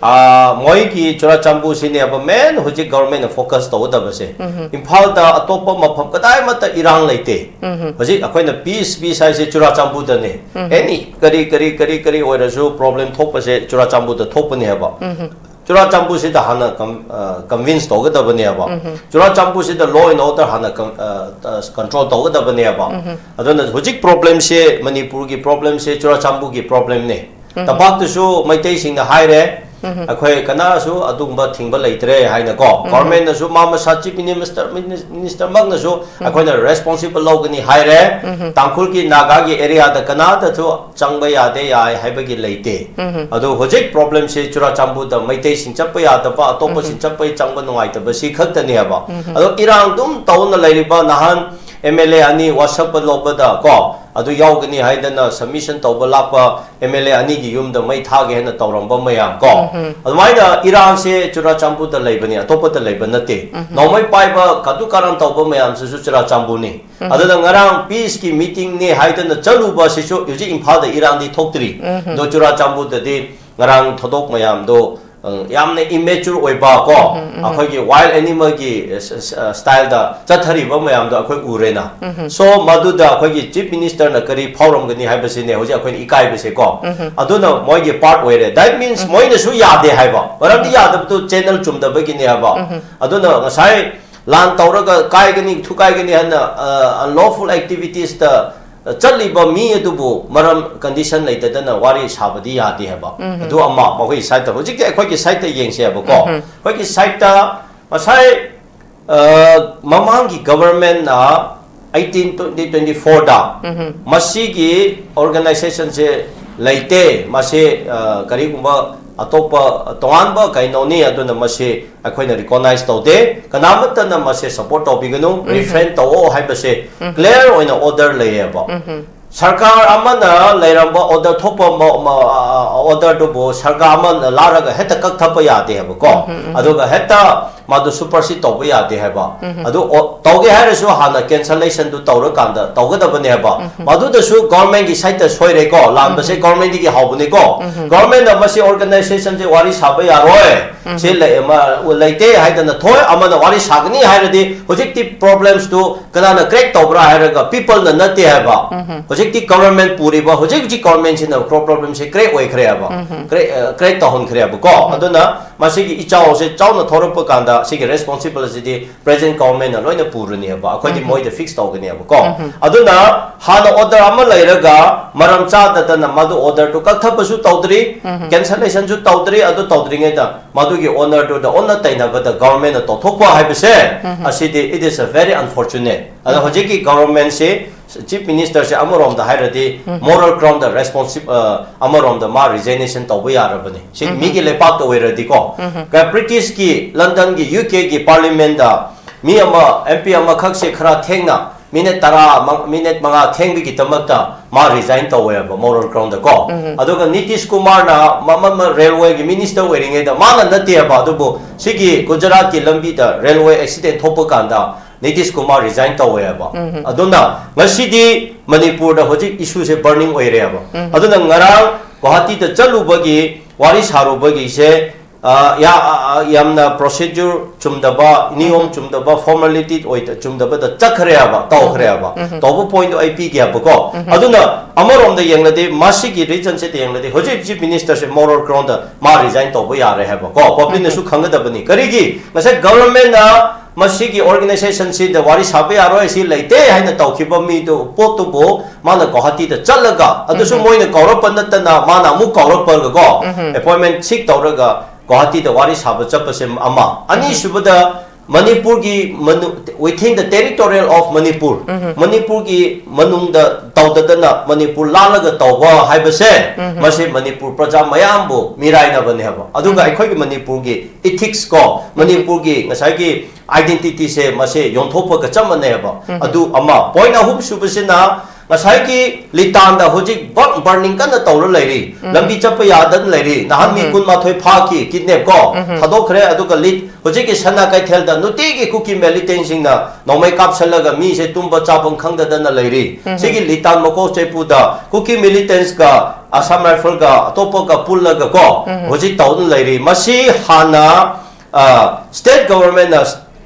ꯑ, ꯃꯣꯏꯒꯤ ꯆꯨꯔꯥꯆꯥꯟꯄꯨꯔꯁꯤꯅꯦꯕ main ꯍꯧꯖꯤꯛ government ꯅ focus ꯇꯧꯒꯗꯕꯁꯦ꯫ ꯏꯝꯐꯥꯜꯗ ꯑꯇꯣꯞꯄ ꯃꯐꯝ ꯀꯗꯥꯏꯃꯠꯇ ꯏꯔꯥꯡ ꯂꯩꯇꯦ꯫ ꯍꯧꯖꯤꯛ ꯑꯩꯈꯣꯏꯅ peace, peace ꯍꯥꯏꯁꯦ ꯆꯨꯔꯥꯆꯥꯟꯄꯨꯔꯗꯅꯦ꯫ Any ꯀꯔꯤ, ꯀꯔꯤ, ꯀꯔꯤ, ꯀꯔꯤ ꯑꯣꯏꯔꯁꯨ problem ꯊꯣꯛꯄꯁꯦ ꯆꯨꯔꯥꯆꯥꯟꯄꯨꯔꯗ ꯊꯣꯛꯄꯅꯦ ꯍꯥꯏꯕ꯫ ꯆꯨꯔꯥꯆꯥꯟꯄꯨꯔꯁꯤꯗ ꯍꯥꯟꯅ con-, ꯑ, convince ꯇꯧꯒꯗꯕꯅꯦꯕ꯫ ꯆꯨꯔꯥꯆꯥꯟꯄꯨꯔꯁꯤꯗ law and order ꯍꯥꯟꯅ con-, ꯑ, ꯑ, control ꯇꯧꯒꯗꯕꯅꯦꯕ꯫ ꯑꯗꯨꯅ ꯍꯧꯖꯤꯛ problem ꯁꯦ ꯃꯅꯤꯄꯨꯔꯒꯤ problem ꯁꯦ ꯆꯨꯔꯥꯆꯥꯟꯄꯨꯔꯒꯤ problem ꯅꯦ꯫ ꯇꯝꯄꯥꯛꯇꯁꯨ ꯃꯩꯇꯩꯁꯤꯡꯅ ꯍꯥꯏꯔꯦ, ꯑꯩꯈꯣꯏ ꯀꯅꯥꯁꯨ ꯑꯗꯨꯒꯨꯝꯕ ꯊꯤꯡꯕ ꯂꯩꯇ꯭ꯔꯦ ꯍꯥꯏꯅꯀꯣ, ꯒꯣꯔꯃꯦꯟꯅꯁꯨ ꯃꯥ ꯃꯁꯥ ꯆꯤꯐ ꯃꯤꯅꯤꯁꯇꯔ, ꯃꯤꯅꯤꯁꯇꯔꯃꯛꯅꯁꯨ ꯑꯩꯈꯣꯏꯅ ꯔꯦꯁꯄꯣꯟꯁꯤꯕꯜ ꯂꯧꯒꯅꯤ ꯍꯥꯏꯔꯦ꯫ ꯇꯥꯡꯈꯨꯜꯒꯤ ꯅꯥꯒꯥꯒꯤ ꯑꯦꯔꯤꯌꯥꯗ ꯀꯅꯥꯗꯁꯨ ꯆꯪꯕ ꯌꯥꯗꯦ ꯌꯥꯏ ꯍꯥꯏꯕꯒꯤ ꯂꯩꯇꯦ꯫ ꯑꯗꯨ ꯍꯧꯖꯤꯛ ꯄ꯭ꯔꯣꯕ꯭ꯂꯦꯝꯁꯤ ꯆꯨꯔꯥꯆꯥꯟꯄꯨꯔꯗ ꯃꯩꯇꯩꯁꯤꯡ ꯆꯠꯄ ꯌꯥꯗꯕ, ꯑꯇꯣꯞꯄꯁꯤꯡ ꯆꯠꯄ ꯆꯪꯕ ꯅꯨꯡꯉꯥꯏꯇꯕ ꯁꯤ ꯈꯛꯇꯅꯦ ꯍꯥꯏꯕ꯫ ꯑꯗꯣ ꯏꯔꯥꯡ ꯑꯗꯨꯝ ꯇꯧꯅ ꯂꯩꯔꯤꯕ ꯅꯍꯥꯟ ꯑꯦꯝ ꯑꯦꯜ ꯑꯦ ꯑꯅꯤ ꯋꯥꯁꯛꯄ ꯂꯧꯕꯗ ꯀꯣ, ꯑꯗꯨ ꯌꯥꯎꯒꯅꯤ ꯍꯥꯏꯗꯅ ꯁꯕꯃꯤꯁꯟ ꯇꯧꯕ ꯂꯥꯛꯄ ꯑꯦꯝ ꯑꯦꯜ ꯑꯦ ꯑꯅꯤꯒꯤ ꯌꯨꯝꯗ ꯃꯩ ꯊꯥꯒꯦ ꯍꯥꯏꯅ ꯇꯧꯔꯝꯕ ꯃꯌꯥꯝ ꯀꯣ, ꯑꯗꯨꯃꯥꯏꯅ ꯏꯔꯥꯡꯁꯦ ꯆꯨꯔꯥꯆꯥꯟꯄꯨꯔꯗ ꯂꯩꯕꯅꯤ, ꯑꯇꯣꯞꯄꯗ ꯂꯩꯕ ꯅꯠꯇꯦ꯫ ꯅꯣꯡꯃꯩ ꯄꯥꯏꯕ ꯀꯥꯇꯨ ꯀꯥꯔꯟ ꯇꯧꯕ ꯃꯌꯥꯝꯁꯤꯁꯨ ꯆꯨꯔꯥꯆꯥꯟꯄꯨꯔꯅꯤ꯫ ꯑꯗꯨꯅ ꯉꯔꯥꯡ ꯄꯤꯁꯀꯤ ꯃꯤꯇꯤꯡꯅꯦ ꯍꯥꯏꯗꯅ ꯆꯠꯂꯨꯕꯁꯤꯁꯨ ꯍꯧꯖꯤꯛ ꯏꯝꯐꯥꯜꯗ ꯏꯔꯥꯡꯗꯤ ꯊꯣꯛꯇ꯭ꯔꯤ꯫ ꯑꯗꯣ ꯆꯨꯔꯥꯆꯥꯟꯄꯨꯔꯗꯗꯤ ꯉꯔꯥꯡ ꯊꯧꯗꯣꯛ ꯃꯌꯥꯝꯗꯣ, ꯑ, ꯌꯥꯝꯅ ꯏꯃꯦꯆꯨꯔ ꯑꯣꯏꯕ ꯀꯣ, ꯑꯩꯈꯣꯏꯒꯤ ꯋꯥꯏꯜ ꯑꯦꯅꯤꯃꯦꯜꯒꯤ ꯁ꯭ꯇꯥꯏꯜꯗ ꯆꯠꯊꯔꯤꯕ ꯃꯌꯥꯝꯗꯣ ꯑꯩꯈꯣꯏ ꯎꯔꯦꯅ꯫ ꯁꯣ ꯃꯗꯨꯗ ꯑꯩꯈꯣꯏꯒꯤ ꯆꯤꯐ ꯃꯤꯅꯤꯁꯇꯔꯅ ꯀꯔꯤ ꯐꯥꯎꯔꯝꯒꯅꯤ ꯍꯥꯏꯕꯁꯤꯅꯦ ꯍꯧꯖꯤꯛ ꯑꯩꯈꯣꯏꯅ ꯏꯀꯥꯏꯕꯁꯦ ꯀꯣ꯫ ꯑꯗꯨꯅ ꯃꯣꯏꯒꯤ ꯄꯥꯔꯠ ꯑꯣꯏꯔꯦ꯫ That means ꯃꯣꯏꯅꯁꯨ ꯌꯥꯗꯦ ꯍꯥꯏꯕ, ꯃꯔꯝꯗꯤ ꯌꯥꯗꯕꯗꯨ ꯆꯦꯅꯦꯜ ꯆꯨꯝꯗꯕꯒꯤꯅꯦ ꯍꯥꯏꯕ꯫ ꯑꯗꯨꯅ ꯉꯁꯥꯏ ꯂꯥꯟ ꯇꯧꯔꯒ ꯀꯥꯏꯒꯅꯤ, ꯊꯨꯒꯥꯏꯒꯅꯤ ꯍꯥꯏꯅ, ꯑ, unlawful activitiesꯇ ꯆꯠꯂꯤꯕ ꯃꯤ ꯑꯗꯨꯕꯨ ꯃꯔꯝ, ꯀꯟꯗꯤꯁꯟ ꯂꯩꯇꯗꯅ ꯋꯥꯔꯤ ꯁꯥꯕꯗꯤ ꯌꯥꯗꯦ ꯍꯥꯏꯕ꯫ ꯑꯗꯨ ꯑꯃ ꯃꯈꯣꯏꯒꯤ ꯁꯥꯏꯠꯇ, ꯍꯧꯖꯤꯛꯇꯤ ꯑꯩꯈꯣꯏꯒꯤ ꯁꯥꯏꯠꯇ ꯌꯦꯡꯁꯦ ꯍꯥꯏꯕꯀꯣ꯫ ꯑꯩꯈꯣꯏꯒꯤ ꯁꯥꯏꯠꯇ ꯉꯁꯥꯏ, ꯑ, ꯃꯃꯥꯡꯒꯤ ꯒꯚꯔꯟꯃꯦꯟꯠꯅ eighteen twenty twenty fourꯗ ꯃꯁꯤꯒꯤ ꯑꯣꯔꯒꯅꯥꯏꯖꯦꯁꯟꯁꯦ ꯂꯩꯇꯦ, ꯃꯁꯤ, ꯑ, ꯀꯔꯤꯒꯨꯝꯕ ꯑꯇꯣꯞꯄ ꯇꯣꯉꯥꯟꯕ ꯀꯩꯅꯣꯅꯤ, ꯑꯗꯨꯅ ꯃꯁꯤ ꯑꯩꯈꯣꯏꯅ ꯔꯤꯀꯣꯒꯅꯥꯏꯖ ꯇꯧꯗꯦ, ꯀꯅꯥꯃꯠꯇꯅ ꯃꯁꯤ ꯁꯞꯄꯣꯔꯠ ꯇꯧꯕꯤꯒꯅꯨ, ꯔꯤꯐ꯭ꯔꯦꯟ ꯇꯧꯑꯣ ꯍꯥꯏꯕꯁꯦ ꯀ꯭ꯂꯤꯌꯥꯔ ꯑꯣꯏꯅ ꯑꯣꯔꯗꯔ ꯂꯩꯌꯦꯕ꯫ ꯁꯔꯀꯥꯔ ꯑꯃꯅ ꯂꯩꯔꯝꯕ ꯑꯣꯔꯗꯔ ꯊꯣꯛꯄ ꯃ-, ꯃ-, ꯑ, ꯑꯣꯔꯗꯔꯗꯨꯕꯨ ꯁꯔꯀꯥꯔ ꯑꯃꯅ ꯂꯥꯛꯂꯒ ꯍꯦꯛꯇ ꯀꯛꯊꯠꯄ ꯌꯥꯗꯦ ꯍꯥꯏꯕꯀꯣ꯫ ꯑꯗꯨꯒ ꯍꯦꯛꯇ ꯃꯥꯗꯨ ꯁꯨꯄꯔꯁꯤꯠ ꯇꯧꯕ ꯌꯥꯗꯦ ꯍꯥꯏꯕ꯫ ꯑꯗꯨ ꯑꯣ-, ꯇꯧꯒꯦ ꯍꯥꯏꯔꯁꯨ ꯍꯥꯟꯅ ꯀꯦꯟꯁꯂꯦꯁꯟꯗꯨ ꯇꯧꯔꯀꯥꯟꯗ ꯇꯧꯒꯗꯕꯅꯦ ꯍꯥꯏꯕ꯫ ꯃꯗꯨꯗꯁꯨ ꯒꯣꯔꯃꯦꯟꯒꯤ ꯁꯥꯏꯠꯇ ꯁꯣꯏꯔꯦꯀꯣ, ꯂꯥꯟꯕꯁꯦ ꯒꯣꯔꯃꯦꯟꯗꯒꯤ ꯍꯧꯕꯅꯤꯀꯣ꯫ ꯒꯣꯔꯃꯦꯟꯅ ꯃꯁꯤ ꯑꯣꯔꯒꯅꯥꯏꯖꯦꯁꯟꯁꯦ ꯋꯥꯔꯤ ꯁꯥꯕ ꯌꯥꯔꯣꯏ, ꯁꯤ ꯂꯩ-, ꯃ-, ꯂꯩꯇꯦ ꯍꯥꯏꯗꯅ ꯊꯣꯏ ꯑꯃꯅ ꯋꯥꯔꯤ ꯁꯥꯒꯅꯤ ꯍꯥꯏꯔꯗꯤ ꯍꯧꯖꯤꯛꯇꯤ ꯄ꯭ꯔꯣꯕ꯭ꯂꯦꯝꯁꯇꯨ ꯀꯅꯥꯅ ꯀ꯭ꯔꯤꯌꯦꯠ ꯇꯧꯕ꯭ꯔꯥ ꯍꯥꯏꯔꯒ ꯄꯤꯄꯜꯅ ꯅꯠꯇꯦ ꯍꯥꯏꯕ꯫ ꯍꯧꯖꯤꯛꯇꯤ ꯒꯣꯚꯔꯟꯃꯦꯟꯠ ꯄꯨꯔꯤꯕ ꯍꯧꯖꯤꯛ ꯍꯧꯖꯤꯛ ꯒꯣꯚꯔꯟꯃꯦꯟꯠꯁꯤꯅ ꯄ꯭ꯔꯣ-, ꯄ꯭ꯔꯣꯕ꯭ꯂꯦꯝꯁꯦ ꯀ꯭ꯔꯤꯌꯦꯠ ꯑꯣꯏꯈ꯭ꯔꯦ ꯍꯥꯏꯕ꯫ ꯀ꯭ꯔꯤꯌꯦꯠ, ꯑ, ꯀ꯭ꯔꯤꯌꯦꯠ ꯇꯧꯍꯟꯈ꯭ꯔꯦ ꯍꯥꯏꯕꯀꯣ꯫ ꯑꯗꯨꯅ ꯃꯁꯤꯒꯤ ꯏꯆꯥꯎꯁꯦ ꯆꯥꯎꯅ ꯊꯣꯔꯛꯄ ꯀꯥꯟꯗ ꯁꯤꯒꯤ responsible ꯑꯁꯤꯗꯤ present government ꯅ ꯂꯣꯏꯅ ꯄꯨꯔꯅꯦꯕ, ꯑꯩꯈꯣꯏꯗꯤ ꯃꯣꯏꯗ fix ꯇꯧꯒꯅꯦꯕꯀꯣ꯫ ꯑꯗꯨꯅ ꯍꯥꯟꯅ order ꯑꯃ ꯂꯩꯔꯒ ꯃꯔꯝ ꯆꯥꯗꯗꯅ ꯃꯗꯨ order ꯗꯨ ꯀꯛꯊꯠꯄꯁꯨ ꯇꯧꯗ꯭ꯔꯤ, cancellation ꯁꯨ ꯇꯧꯗ꯭ꯔꯤ꯫ ꯑꯗꯨ ꯇꯧꯗ꯭ꯔꯤꯉꯩꯗ ꯃꯗꯨꯒꯤ owner ꯗꯨꯗ ꯑꯣꯟꯅ ꯇꯩꯅꯕꯗ government ꯅ ꯇꯧꯊꯣꯛꯄ ꯍꯥꯏꯕꯁꯦ, ꯑꯁꯤꯗꯤ it is a very unfortunate꯫ ꯑꯗ ꯍꯧꯖꯤꯛꯀꯤ government ꯁꯤ, Chief Minister ꯁꯦ ꯑꯃꯔꯣꯝꯗ ꯍꯥꯏꯔꯗꯤ moral ground ꯗ responsible, ꯑ, ꯑꯃꯔꯣꯝꯗ ꯃꯥ resignation ꯇꯧꯕ ꯌꯥꯔꯕꯅꯤ꯫ ꯁꯤ ꯃꯤꯒꯤ ꯂꯩꯄꯥꯛꯇ ꯑꯣꯏꯔꯗꯤꯀꯣ, ꯀ-, British ꯀꯤ, London ꯒꯤ, U K ꯒꯤ parliament ꯇ ꯃꯤ ꯑꯃ, M P ꯑꯃꯈꯛꯁꯦ ꯈꯔ ꯊꯦꯡꯅ, minute ꯇꯔꯥ, ꯃ-, minute ꯃꯉꯥ ꯊꯦꯡꯕꯒꯤꯗꯃꯛꯇ ꯃꯥ resign ꯇꯧꯋꯦꯕ, moral ground ꯗ ꯀꯣ꯫ ꯑꯗꯨꯒ Nitish Kumar ꯅ ꯃ-, ꯃ-, ꯃ-, railway ꯒꯤ minister ꯑꯣꯏꯔꯤꯉꯩꯗ, ꯃꯥꯅ ꯅꯠꯇꯦꯕ, ꯑꯗꯨꯕꯨ ꯁꯤꯒꯤ Gujarat ꯀꯤ ꯂꯝꯕꯤꯗ railway accident ꯊꯣꯛꯄ ꯀꯥꯟꯗ Nitish Kumar resign ꯇꯧꯋꯦꯕ꯫ ꯑꯗꯨꯅ ꯉꯁꯤꯗꯤ ꯃꯅꯤꯄꯨꯔꯗ ꯍꯧꯖꯤꯛ issue ꯁꯦ burning ꯑꯣꯏꯔꯦꯕ꯫ ꯑꯗꯨꯅ ꯉꯔꯥꯡ ꯒꯨꯋꯥꯍꯥꯇꯤꯗ ꯆꯠꯂꯨꯕꯒꯤ ꯋꯥꯔꯤ ꯁꯥꯔꯨꯕꯒꯤꯁꯦ, ꯑ, ꯌꯥ-, ꯑ, ꯑ, ꯌꯥꯝꯅ procedure ꯆꯨꯝꯗꯕ, ꯅꯤꯌꯣꯝ ꯆꯨꯝꯗꯕ, formality ꯑꯣꯏꯗ-, ꯆꯨꯝꯗꯕꯗ ꯆꯠꯈ꯭ꯔꯦꯕ, ꯇꯧꯈ꯭ꯔꯦꯕ꯫ ꯇꯧꯕ point ꯗꯣ ꯑꯩ ꯄꯤꯒꯦꯕꯀꯣ꯫ ꯑꯗꯨꯅ ꯑꯃꯔꯣꯝꯗ ꯌꯦꯡꯂꯗꯤ, ꯃꯁꯤꯒꯤ reason ꯁꯤꯗ ꯌꯦꯡꯂꯗꯤ, ꯍꯧꯖꯤꯛ Chief Minister ꯁꯦ moral ground ꯗ ꯃꯥ resign ꯇꯧꯕ ꯌꯥꯔꯦ ꯍꯥꯏꯕꯀꯣ꯫ Public ꯅꯁꯨ ꯈꯪꯒꯗꯕꯅꯤ꯫ ꯀꯔꯤꯒꯤ? ꯉꯁꯥꯏ government ꯅ ꯃꯁꯤꯒꯤ organization ꯁꯤꯗ ꯋꯥꯔꯤ ꯁꯥꯕ ꯌꯥꯔꯣꯏ, ꯁꯤ ꯂꯩꯇꯦ ꯍꯥꯏꯅ ꯇꯧꯈꯤꯕ ꯃꯤꯗꯨ, ꯄꯣꯠꯇꯨꯕꯨ ꯃꯥꯅ ꯒꯨꯋꯥꯍꯥꯇꯤꯗ ꯆꯠꯂꯒ, ꯑꯗꯨꯁꯨ ꯃꯣꯏꯅ ꯀꯧꯔꯛꯄ ꯅꯠꯇꯅ ꯃꯥꯅ ꯑꯃꯨꯛ ꯀꯧꯔꯛꯄꯒꯀꯣ, appointment seek ꯇꯧꯔꯒ ꯒꯨꯋꯥꯍꯥꯇꯤꯗ ꯋꯥꯔꯤ ꯁꯥꯕ ꯆꯠꯄꯁꯦ ꯑꯃ꯫ ꯑꯅꯤꯁꯨꯕꯗ, ꯃꯅꯤꯄꯨꯔꯒꯤ ꯃꯅꯨ-, within the territorial of Manipur, ꯃꯅꯤꯄꯨꯔꯒꯤ ꯃꯅꯨꯡꯗ ꯇꯧꯗꯗꯅ ꯃꯅꯤꯄꯨꯔ ꯂꯥꯜꯂꯒ ꯇꯧꯕ ꯍꯥꯏꯕꯁꯦ, ꯃꯁꯤ ꯃꯅꯤꯄꯨꯔ ꯄ꯭ꯔꯖꯥ ꯃꯌꯥꯝꯕꯨ ꯃꯤꯔꯥꯏꯅꯕꯅꯦꯕ꯫ ꯑꯗꯨꯒ ꯑꯩꯈꯣꯏꯒꯤ ꯃꯅꯤꯄꯨꯔꯒꯤ ethics ꯀꯣ, ꯃꯅꯤꯄꯨꯔꯒꯤ ꯉꯁꯥꯏꯒꯤ identity ꯁꯦ, ꯃꯁꯦ ꯌꯣꯟꯊꯣꯛꯄꯒ ꯆꯞ ꯃꯥꯟꯅꯩꯕ꯫ ꯑꯗꯨ ꯑꯃ꯫ Point ꯑꯍꯨꯝ ꯁꯨꯕꯁꯤꯅ, ꯉꯁꯥꯏꯒꯤ ꯂꯤꯇꯥꯟꯗ ꯍꯧꯖꯤꯛ ꯕ-, burning ꯀꯟꯅ ꯇꯧꯔ ꯂꯩꯔꯤ꯫ ꯂꯝꯕꯤ ꯆꯠꯄ ꯌꯥꯗꯅ ꯂꯩꯔꯤ꯫ ꯅꯍꯥꯟ ꯃꯤ ꯀꯨꯟꯃꯥꯊꯣꯏ ꯐꯥꯈꯤ, kidnap ꯀꯣ, ꯊꯥꯗꯣꯛꯈ꯭ꯔꯦ꯫ ꯑꯗꯨꯒ ꯂꯤꯠ-, ꯍꯧꯖꯤꯛꯀꯤ ꯁꯅꯥ ꯀꯩꯊꯦꯜꯗ ꯅꯨꯡꯇꯤꯒꯤ ꯀꯨꯀꯤ militant ꯁꯤꯡꯅ ꯅꯣꯡꯃꯩ ꯀꯥꯞꯁꯜꯂꯒ ꯃꯤꯁꯦ ꯇꯨꯝꯕ ꯆꯥꯐꯝ ꯈꯪꯗꯗꯅ ꯂꯩꯔꯤ꯫ ꯁꯤꯒꯤ ꯂꯤꯇꯥꯟ ꯃꯀꯣꯛ ꯆꯦꯄꯨꯗ ꯀꯨꯀꯤ militant ꯀ Assam Rifle ꯒ ꯑꯇꯣꯞꯄꯒ ꯄꯨꯜꯂꯒ ꯀꯣ, ꯍꯧꯖꯤꯛ ꯇꯧꯗꯨꯅ ꯂꯩꯔꯤ꯫ ꯃꯁꯤ ꯍꯥꯟꯅ, ꯑ, state government ꯅ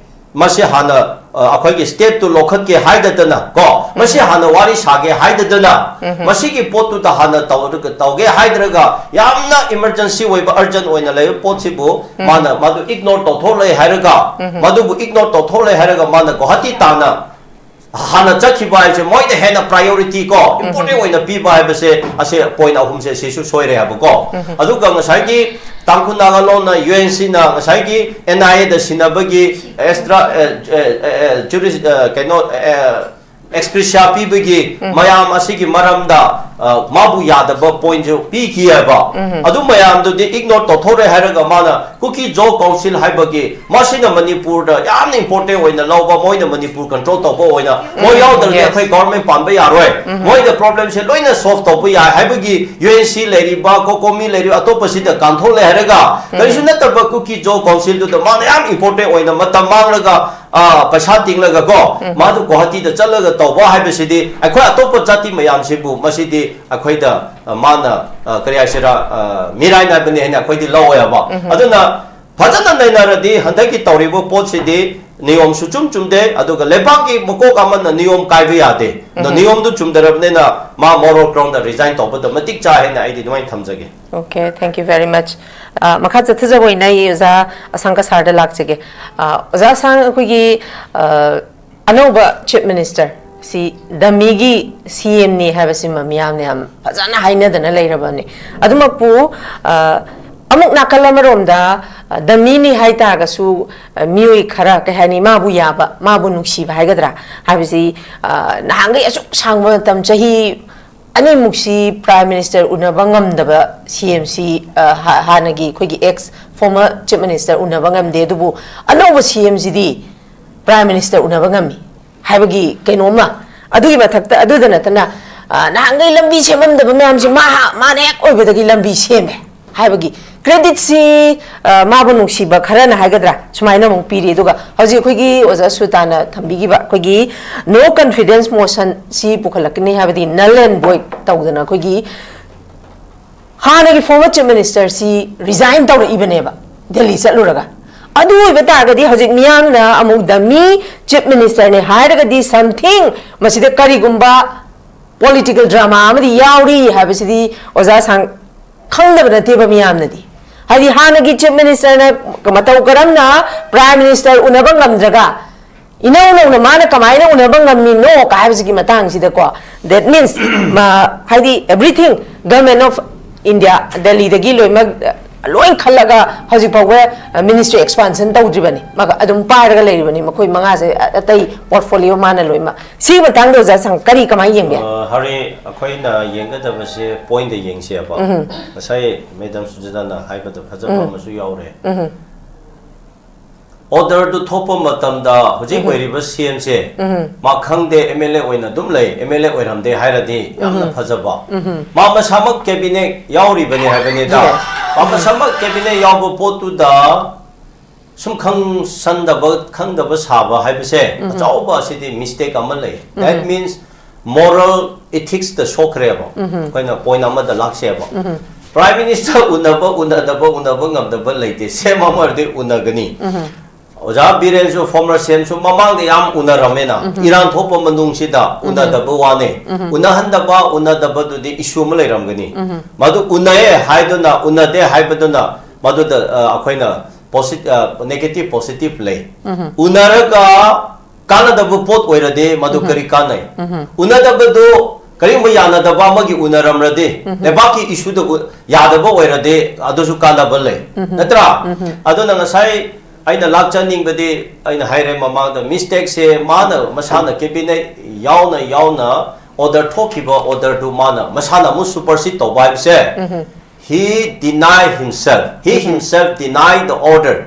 ꯃꯁꯤ ꯍꯥꯟꯅ ꯑ, ꯑꯩꯈꯣꯏꯒꯤ ꯁ꯭ꯇꯦꯠꯇꯨ ꯂꯧꯈꯠꯀꯦ ꯍꯥꯏꯗꯗꯅ ꯀꯣ, ꯃꯁꯤ ꯍꯥꯟꯅ ꯋꯥꯔꯤ ꯁꯥꯒꯦ ꯍꯥꯏꯗꯗꯅ, ꯃꯁꯤꯒꯤ ꯄꯣꯠꯇꯨꯗ ꯍꯥꯟꯅ ꯇꯧꯔꯒ, ꯇꯧꯒꯦ ꯍꯥꯏꯗ꯭ꯔꯒ, ꯌꯥꯝꯅ ꯏꯃꯔꯖꯦꯟꯁꯤ ꯑꯣꯏꯕ, ꯑꯔꯖꯦꯟ ꯑꯣꯏꯅ ꯂꯩꯕ ꯄꯣꯠꯁꯤꯕꯨ ꯃꯥꯅ ꯃꯗꯨ ꯏꯒꯅꯣꯔ ꯇꯧꯊꯣꯛꯂꯦ ꯍꯥꯏꯔꯒ, ꯃꯗꯨꯕꯨ ꯏꯒꯅꯣꯔ ꯇꯧꯊꯣꯛꯂꯦ ꯍꯥꯏꯔꯒ ꯃꯥꯅ ꯒꯨꯋꯥꯍꯥꯇꯤ ꯇꯥꯅ ꯍꯥꯟꯅ ꯆꯠꯈꯤꯕ ꯍꯥꯏꯁꯦ ꯃꯣꯏꯗ ꯍꯦꯟꯅ ꯄ꯭ꯔꯥꯏꯌꯣꯔꯤꯇꯤ ꯀꯣ, ꯏꯝꯄꯣꯔꯇꯦꯟ ꯑꯣꯏꯅ ꯄꯤꯕ ꯍꯥꯏꯕꯁꯦ, ꯑꯁꯦ ꯄꯣꯏꯟ ꯑꯍꯨꯝꯁꯦ ꯁꯤꯁꯨ ꯁꯣꯏꯔꯦ ꯍꯥꯏꯕꯀꯣ꯫ ꯑꯗꯨꯒ ꯉꯁꯥꯏꯒꯤ ꯇꯥꯡꯈꯨꯜ ꯅꯥꯒꯥ ꯂꯣꯟꯅ ꯌꯨ ꯑꯦꯟ ꯁꯤꯅ ꯉꯁꯥꯏꯒꯤ ꯑꯦꯟ ꯑꯥꯏ ꯑꯦꯗ ꯁꯤꯟꯅꯕꯒꯤ ꯑꯦꯛꯁꯇ꯭ꯔꯥ, ꯑꯦ, ꯑꯦ, ꯑꯦ, ꯑꯦ, ꯖꯨꯔꯤꯁ-, ꯑꯦ, ꯀꯩꯅꯣ, ꯑꯦ, ꯑꯦꯛꯁꯀ꯭ꯔꯤꯁꯤꯌꯥ ꯄꯤꯕꯒꯤ ꯃꯌꯥꯝ ꯑꯁꯤꯒꯤ ꯃꯔꯝꯗ, ꯑ, ꯃꯥꯕꯨ ꯌꯥꯗꯕ ꯄꯣꯏꯟꯁꯨ ꯄꯤꯈꯤ ꯍꯥꯏꯕ꯫ ꯑꯗꯨ ꯃꯌꯥꯝꯗꯨꯗꯤ ꯏꯒꯅꯣꯔ ꯇꯧꯊꯣꯛꯔꯦ ꯍꯥꯏꯔꯒ ꯃꯥꯅ ꯀꯨꯀꯤ ꯖꯣ ꯀꯥꯎꯟꯁꯤꯜ ꯍꯥꯏꯕꯒꯤ, ꯃꯁꯤꯅ ꯃꯅꯤꯄꯨꯔꯗ ꯌꯥꯝꯅ ꯏꯝꯄꯣꯔꯇꯦꯟ ꯑꯣꯏꯅ ꯂꯧꯕ, ꯃꯣꯏꯅ ꯃꯅꯤꯄꯨꯔ ꯀꯟꯇ꯭ꯔꯣꯜ ꯇꯧꯕ ꯑꯣꯏꯅ, ꯃꯣꯏ ꯌꯥꯎꯗ꯭ꯔꯗꯤ ꯑꯩꯈꯣꯏ ꯒꯣꯚꯔꯟꯃꯦꯟ ꯄꯥꯟꯕ ꯌꯥꯔꯣꯏ, ꯃꯣꯏꯗ ꯄ꯭ꯔꯣꯕ꯭ꯂꯦꯝꯁꯦ ꯂꯣꯏꯅ ꯁꯣꯜꯚ ꯇꯧꯕ ꯌꯥꯏ ꯍꯥꯏꯕꯒꯤ ꯌꯨ ꯑꯦꯟ ꯁꯤ ꯂꯩꯔꯤꯕ, ꯀꯣꯀꯣꯃꯤ ꯂꯩꯔꯤꯕ, ꯑꯇꯣꯞꯄꯁꯤꯗ ꯀꯥꯟꯊꯣꯛꯂꯦ ꯍꯥꯏꯔꯒ, ꯀꯔꯤꯁꯨ ꯅꯠꯇꯕ ꯀꯨꯀꯤ ꯖꯣ ꯀꯥꯎꯟꯁꯤꯜꯗꯨꯗ ꯃꯥꯅ ꯌꯥꯝ ꯏꯝꯄꯣꯔꯇꯦꯟ ꯑꯣꯏꯅ ꯃꯇꯝ ꯃꯥꯡꯂꯒ, ꯑ, ꯄꯩꯁꯥ ꯇꯤꯡꯂꯒ ꯀꯣ, ꯃꯥꯗꯨ ꯒꯨꯋꯥꯍꯥꯇꯤꯗ ꯆꯠꯂꯒ ꯇꯧꯕ ꯍꯥꯏꯕꯁꯤꯗꯤ ꯑꯩꯈꯣꯏ ꯑꯇꯣꯞꯄ ꯖꯥꯇꯤ ꯃꯌꯥꯝꯁꯤꯕꯨ ꯃꯁꯤꯗꯤ ꯑꯩꯈꯣꯏꯗ, ꯑ, ꯃꯥꯅ, ꯑ, ꯀꯔꯤ ꯍꯥꯏꯁꯤꯔꯥ, ꯑ, ꯃꯤꯔꯥꯏꯅꯕꯅꯤ ꯍꯥꯏꯅ ꯑꯩꯈꯣꯏꯗꯤ ꯂꯧꯋꯦꯕ꯫ ꯑꯗꯨꯅ ꯐꯖꯅ ꯅꯩꯅꯔꯗꯤ ꯍꯟꯗꯛꯀꯤ ꯇꯧꯔꯤꯕ ꯄꯣꯠꯁꯤꯗꯤ ꯅꯤꯌꯣꯝꯁꯨ ꯆꯨꯝ ꯆꯨꯝꯗꯦ, ꯑꯗꯨꯒ ꯂꯩꯕꯥꯛꯀꯤ ꯃꯀꯣꯛ ꯑꯃꯅ ꯅꯤꯌꯣꯝ ꯀꯥꯏꯕ ꯌꯥꯗꯦ꯫ ꯑꯗꯣ ꯅꯤꯌꯣꯝꯗꯨ ꯆꯨꯝꯗ꯭ꯔꯕꯅꯤꯅ ꯃꯥ ꯃꯣꯔꯣꯜ ꯒ꯭ꯔꯥꯎꯟꯗ ꯔꯤꯖꯥꯏꯟ ꯇꯧꯕꯗ ꯃꯇꯤꯛ ꯆꯥꯏ ꯍꯥꯏꯅ ꯑꯩꯗꯤ ꯑꯗꯨꯃꯥꯏꯅ ꯊꯝꯖꯒꯦ꯫ Okay, thank you very much. ꯑ, ꯃꯈꯥ ꯆꯠꯊꯖꯕ ꯑꯣꯏꯅ ꯑꯩ ꯑꯣꯖꯥ ꯑꯁꯥꯡ ꯀꯁꯥꯔꯗ ꯂꯥꯛꯆꯒꯦ꯫ ꯑ, ꯑꯣꯖꯥ ꯑꯁꯥꯡ, ꯑꯩꯈꯣꯏꯒꯤ, ꯑ, ꯑꯅꯧꯕ ꯆꯤꯐ ꯃꯤꯅꯤꯁꯇꯔ ꯁꯤ ꯗꯃꯤꯒꯤ ꯁꯤ ꯑꯦꯝꯅꯤ ꯍꯥꯏꯕꯁꯤꯃ ꯃꯤꯌꯥꯝꯅ ꯌꯥꯝ ꯐꯖꯅ ꯍꯥꯏꯅꯗꯅ ꯂꯩꯔꯕꯅꯤ꯫ ꯑꯗꯨꯃꯛꯄꯨ, ꯑ, ꯑꯃꯨꯛ ꯅꯥꯀꯜ ꯑꯃꯔꯣꯝꯗ, ꯑ, ꯗꯃꯤꯅꯤ ꯍꯥꯏ ꯇꯥꯔꯒꯁꯨ, ꯑ, ꯃꯤꯑꯣꯏ ꯈꯔ, ꯀꯩ ꯍꯥꯏꯅꯤ, ꯃꯥꯕꯨ ꯌꯥꯕ, ꯃꯥꯕꯨ ꯅꯨꯡꯁꯤꯕ ꯍꯥꯏꯒꯗ꯭ꯔꯥ, ꯍꯥꯏꯕꯁꯤ, ꯑ, ꯅꯍꯥꯟꯈꯩ ꯑꯁꯨꯛ ꯁꯥꯡꯕ ꯃꯇꯝ, ꯆꯍꯤ ꯑꯅꯤꯃꯨꯛꯁꯤ ꯄ꯭ꯔꯥꯏꯝ ꯃꯤꯅꯤꯁꯇꯔ ꯎꯅꯕ ꯉꯝꯗꯕ ꯁꯤ ꯑꯦꯝꯁꯤ, ꯑ, ꯍꯥ-, ꯍꯥꯟꯅꯒꯤ ꯑꯩꯈꯣꯏꯒꯤ ꯑꯦꯛꯁ ꯐꯣꯔꯃꯔ ꯆꯤꯐ ꯃꯤꯅꯤꯁꯇꯔ ꯎꯅꯕ ꯉꯝꯗꯦ꯫ ꯑꯗꯨꯕꯨ ꯑꯅꯧꯕ ꯁꯤ ꯑꯦꯝꯁꯤꯗꯤ ꯄ꯭ꯔꯥꯏꯝ ꯃꯤꯅꯤꯁꯇꯔ ꯎꯅꯕ ꯉꯝꯃꯤ ꯍꯥꯏꯕꯒꯤ ꯀꯩꯅꯣꯝꯃ, ꯑꯗꯨꯒꯤ ꯃꯊꯛꯇ, ꯑꯗꯨꯗ ꯅꯠꯇꯅ, ꯑ, ꯅꯍꯥꯟꯈꯩ ꯂꯝꯕꯤ ꯁꯦꯝꯃꯝꯗꯕ ꯃꯌꯥꯝꯁꯤ ꯃꯥ ꯍꯥ-, ꯃꯥꯅ ꯍꯦꯛ ꯑꯣꯏꯕꯗꯒꯤ ꯂꯝꯕꯤ ꯁꯦꯝꯃꯦ ꯍꯥꯏꯕꯒꯤ ꯀ꯭ꯔꯦꯗꯤꯠꯁꯤ, ꯑ, ꯃꯥꯕꯨ ꯅꯨꯡꯁꯤꯕ ꯈꯔꯅ ꯍꯥꯏꯒꯗ꯭ꯔꯥ, ꯁꯨꯃꯥꯏꯅ ꯑꯃꯨꯛ ꯄꯤꯔꯤ꯫ ꯑꯗꯨꯒ ꯍꯧꯖꯤꯛ ꯑꯩꯈꯣꯏꯒꯤ ꯑꯣꯖꯥ ꯁꯨꯇꯥꯅ ꯊꯝꯕꯤꯈꯤꯕ ꯑꯩꯈꯣꯏꯒꯤ ꯅꯣ ꯀꯟꯐꯤꯗꯦꯟꯁ ꯃꯣꯁꯟ ꯁꯤ ꯄꯨꯈꯠꯂꯛꯀꯅꯤ ꯍꯥꯏꯕꯗꯤ ꯅꯜ ꯑꯦꯟ ꯚꯣꯏꯗ ꯇꯧꯗꯅ ꯑꯩꯈꯣꯏꯒꯤ ꯍꯥꯟꯅꯒꯤ ꯐꯣꯔꯃꯔ ꯆꯤꯐ ꯃꯤꯅꯤꯁꯇꯔꯁꯤ ꯔꯤꯖꯥꯏꯟ ꯇꯧꯔꯛꯏꯕꯅꯦꯕ ꯗꯦꯜꯂꯤ ꯆꯠꯂꯨꯔꯒ꯫ ꯑꯗꯨ ꯑꯣꯏꯕ ꯇꯥꯔꯒꯗꯤ ꯍꯧꯖꯤꯛ ꯃꯤꯌꯥꯝꯅ ꯑꯃꯨꯛ ꯗꯃꯤ ꯆꯤꯐ ꯃꯤꯅꯤꯁꯇꯔꯅꯦ ꯍꯥꯏꯔꯒꯗꯤ ꯁꯝꯊꯤꯡ ꯃꯁꯤꯗ ꯀꯔꯤꯒꯨꯝꯕ ꯄꯣꯂꯤꯇꯤꯀꯦꯜ ꯗ꯭ꯔꯃꯥ ꯑꯃꯗꯤ ꯌꯥꯎꯔꯤ ꯍꯥꯏꯕꯁꯤꯗꯤ ꯑꯣꯖꯥ ꯁꯥꯡ ꯈꯪꯗꯕ ꯅꯠꯇꯦꯕ ꯃꯤꯌꯥꯝꯅꯗꯤ꯫ ꯍꯥꯏꯗꯤ ꯍꯥꯟꯅꯒꯤ ꯆꯤꯐ ꯃꯤꯅꯤꯁꯇꯔꯅ ꯃꯇꯧ ꯀꯔꯝꯅ ꯄ꯭ꯔꯥꯏꯝ ꯃꯤꯅꯤꯁꯇꯔ ꯎꯅꯕ ꯉꯝꯗ꯭ꯔꯒ ꯏꯅꯧ ꯅꯧꯅ ꯃꯥꯅ ꯀꯃꯥꯏꯅ ꯎꯅꯕ ꯉꯝꯃꯤꯅꯣ ꯀ ꯍꯥꯏꯕꯁꯤꯒꯤ ꯃꯇꯥꯡꯁꯤꯗꯀꯣ, that means ꯍꯥꯏꯗꯤ everything government of India ꯗꯦꯜꯂꯤꯗꯒꯤ ꯂꯣꯏꯅꯃꯛ ꯂꯣꯏ ꯈꯜꯂꯒ ꯍꯧꯖꯤꯛ ꯐꯥꯎꯕ ꯃꯤꯅꯤꯁꯇ꯭ꯔꯤ ꯑꯦꯛꯁꯄꯥꯟꯁꯟ ꯇꯧꯗ꯭ꯔꯤꯕꯅꯤ꯫ ꯑꯗꯨꯝ ꯄꯥꯏꯔꯒ ꯂꯩꯔꯤꯕꯅꯤ ꯃꯈꯣꯏ ꯃꯉꯥꯁꯦ꯫ ꯑꯇꯩ ꯄꯣꯔꯠꯐꯣꯂꯤꯑꯣ ꯃꯥꯅ ꯂꯣꯏꯅꯃꯛ꯫ ꯁꯤꯒꯤ ꯃꯇꯥꯡꯗ ꯑꯣꯖꯥ ꯁꯪ ꯀꯔꯤ ꯀꯃꯥꯏꯅ ꯌꯦꯡꯕꯤ? ꯍꯔꯤ, ꯑꯩꯈꯣꯏꯅ ꯌꯦꯡꯒꯗꯕꯁꯦ ꯄꯣꯏꯟꯗ ꯌꯦꯡꯁꯦꯕ꯫ ꯉꯁꯥꯏ ꯃꯦꯗꯥꯝ ꯁꯨꯖꯤꯇꯥꯅ ꯍꯥꯏꯕꯗ ꯐꯖꯕ ꯑꯃꯁꯨ ꯌꯥꯎꯔꯦ꯫ ꯑꯣꯔꯗꯔꯗꯨ ꯊꯣꯛꯄ ꯃꯇꯝꯗ ꯍꯧꯖꯤꯛ ꯑꯣꯏꯔꯤꯕ ꯁꯤ ꯑꯦꯝꯁꯦ ꯃꯥ ꯈꯪꯗꯦ, ꯑꯦꯝ ꯑꯦꯜ ꯑꯦ ꯑꯣꯏꯅ ꯑꯗꯨꯝ ꯂꯩ, ꯑꯦꯝ ꯑꯦꯜ ꯑꯦ ꯑꯣꯏꯔꯝꯗꯦ ꯍꯥꯏꯔꯗꯤ ꯌꯥꯝꯅ ꯐꯖꯕ꯫ ꯃꯥ ꯃꯁꯥꯃꯛ ꯀꯦꯕꯤꯅꯦꯠ ꯌꯥꯎꯔꯤꯕꯅꯤ ꯍꯥꯏꯕꯅꯤꯗ꯫ ꯃꯥ ꯃꯁꯥꯃꯛ ꯀꯦꯕꯤꯅꯦꯠ ꯌꯥꯎꯕ ꯄꯣꯠꯇꯨꯗ ꯁꯨꯝ ꯈꯪꯁꯟꯗꯕ, ꯈꯪꯗꯕ ꯁꯥꯕ ꯍꯥꯏꯕꯁꯦ ꯑꯆꯧꯕ ꯑꯁꯤꯗꯤ ꯃꯤꯁꯇꯦꯛ ꯑꯃ ꯂꯩ꯫ That means moral ethicsꯇ ꯁꯣꯛꯈ꯭ꯔꯦꯕ꯫ ꯑꯩꯈꯣꯏꯅ ꯄꯣꯏꯟ ꯑꯃꯗ ꯂꯥꯛꯁꯦꯕ꯫ ꯄ꯭ꯔꯥꯏꯝ ꯃꯤꯅꯤꯁꯇꯔ ꯎꯅꯕ, ꯎꯅꯗꯕ, ꯎꯅꯕ ꯉꯝꯗꯕ ꯂꯩꯇꯦ꯫ ꯁꯦꯝ ꯑꯃ ꯑꯣꯏꯔꯗꯤ ꯎꯅꯒꯅꯤ꯫ ꯑꯣꯖꯥ ꯕꯤꯔꯦꯟꯁꯨ, ꯐꯣꯔꯃꯔ ꯁꯤ ꯑꯦꯝꯁꯨ ꯃꯃꯥꯡꯗ ꯌꯥꯝ ꯎꯅꯔꯝꯃꯦꯅ꯫ ꯏꯔꯥꯡ ꯊꯣꯛꯄ ꯃꯅꯨꯡꯁꯤꯗ ꯎꯅꯗꯕ ꯋꯥꯅꯦ꯫ ꯎꯅꯍꯟꯗꯕ, ꯎꯅꯗꯕꯗꯨꯗꯤ ꯏꯁꯨ ꯑꯃ ꯂꯩꯔꯝꯒꯅꯤ꯫ ꯃꯗꯨ ꯎꯅꯩꯌꯦ ꯍꯥꯏꯗꯨꯅ ꯎꯅꯗꯦ ꯍꯥꯏꯕꯗꯨꯅ ꯃꯗꯨꯗ, ꯑ, ꯑꯩꯈꯣꯏꯅ ꯄꯣꯁꯤꯠ-, ꯑ, ꯅꯦꯒꯦꯇꯤꯚ ꯄꯣꯖꯤꯇꯤꯚ ꯂꯩ꯫ ꯎꯅꯔꯒ ꯀꯥꯟꯅꯗꯕ ꯄꯣꯠ ꯑꯣꯏꯔꯗꯤ ꯃꯗꯨ ꯀꯔꯤ ꯀꯥꯟꯅꯩ? ꯎꯅꯗꯕꯗꯨ ꯀꯔꯤꯒꯨꯝꯕ ꯌꯥꯅꯗꯕ ꯑꯃꯒꯤ ꯎꯅꯔꯝꯂꯗꯤ, ꯂꯩꯕꯥꯛꯀꯤ ꯏꯁꯨꯗ ꯎ-, ꯌꯥꯗꯕ ꯑꯣꯏꯔꯗꯤ ꯑꯗꯨꯁꯨ ꯀꯥꯟꯅꯕ ꯂꯩ꯫ ꯅꯠꯇ꯭ꯔꯥ? ꯑꯗꯨꯅ ꯉꯁꯥꯏ ꯑꯩꯅ ꯂꯥꯛꯆꯅꯤꯡꯕꯗꯤ, ꯑꯩꯅ ꯍꯥꯏꯔꯦ ꯃꯃꯥꯡꯗ, ꯃꯤꯁꯇꯦꯛꯁꯦ ꯃꯥꯅ ꯃꯁꯥꯅ ꯀꯦꯕꯤꯅꯦꯠ ꯌꯥꯎꯅ ꯌꯥꯎꯅ ꯑꯣꯔꯗꯔ ꯊꯣꯛꯈꯤꯕ ꯑꯣꯔꯗꯔꯗꯨ ꯃꯥꯅ ꯃꯁꯥꯅ ꯑꯃꯨꯛ ꯁꯨꯄꯔꯁꯤꯠ ꯇꯧꯕ ꯍꯥꯏꯕꯁꯦ, he deny himself, he himself deny the order.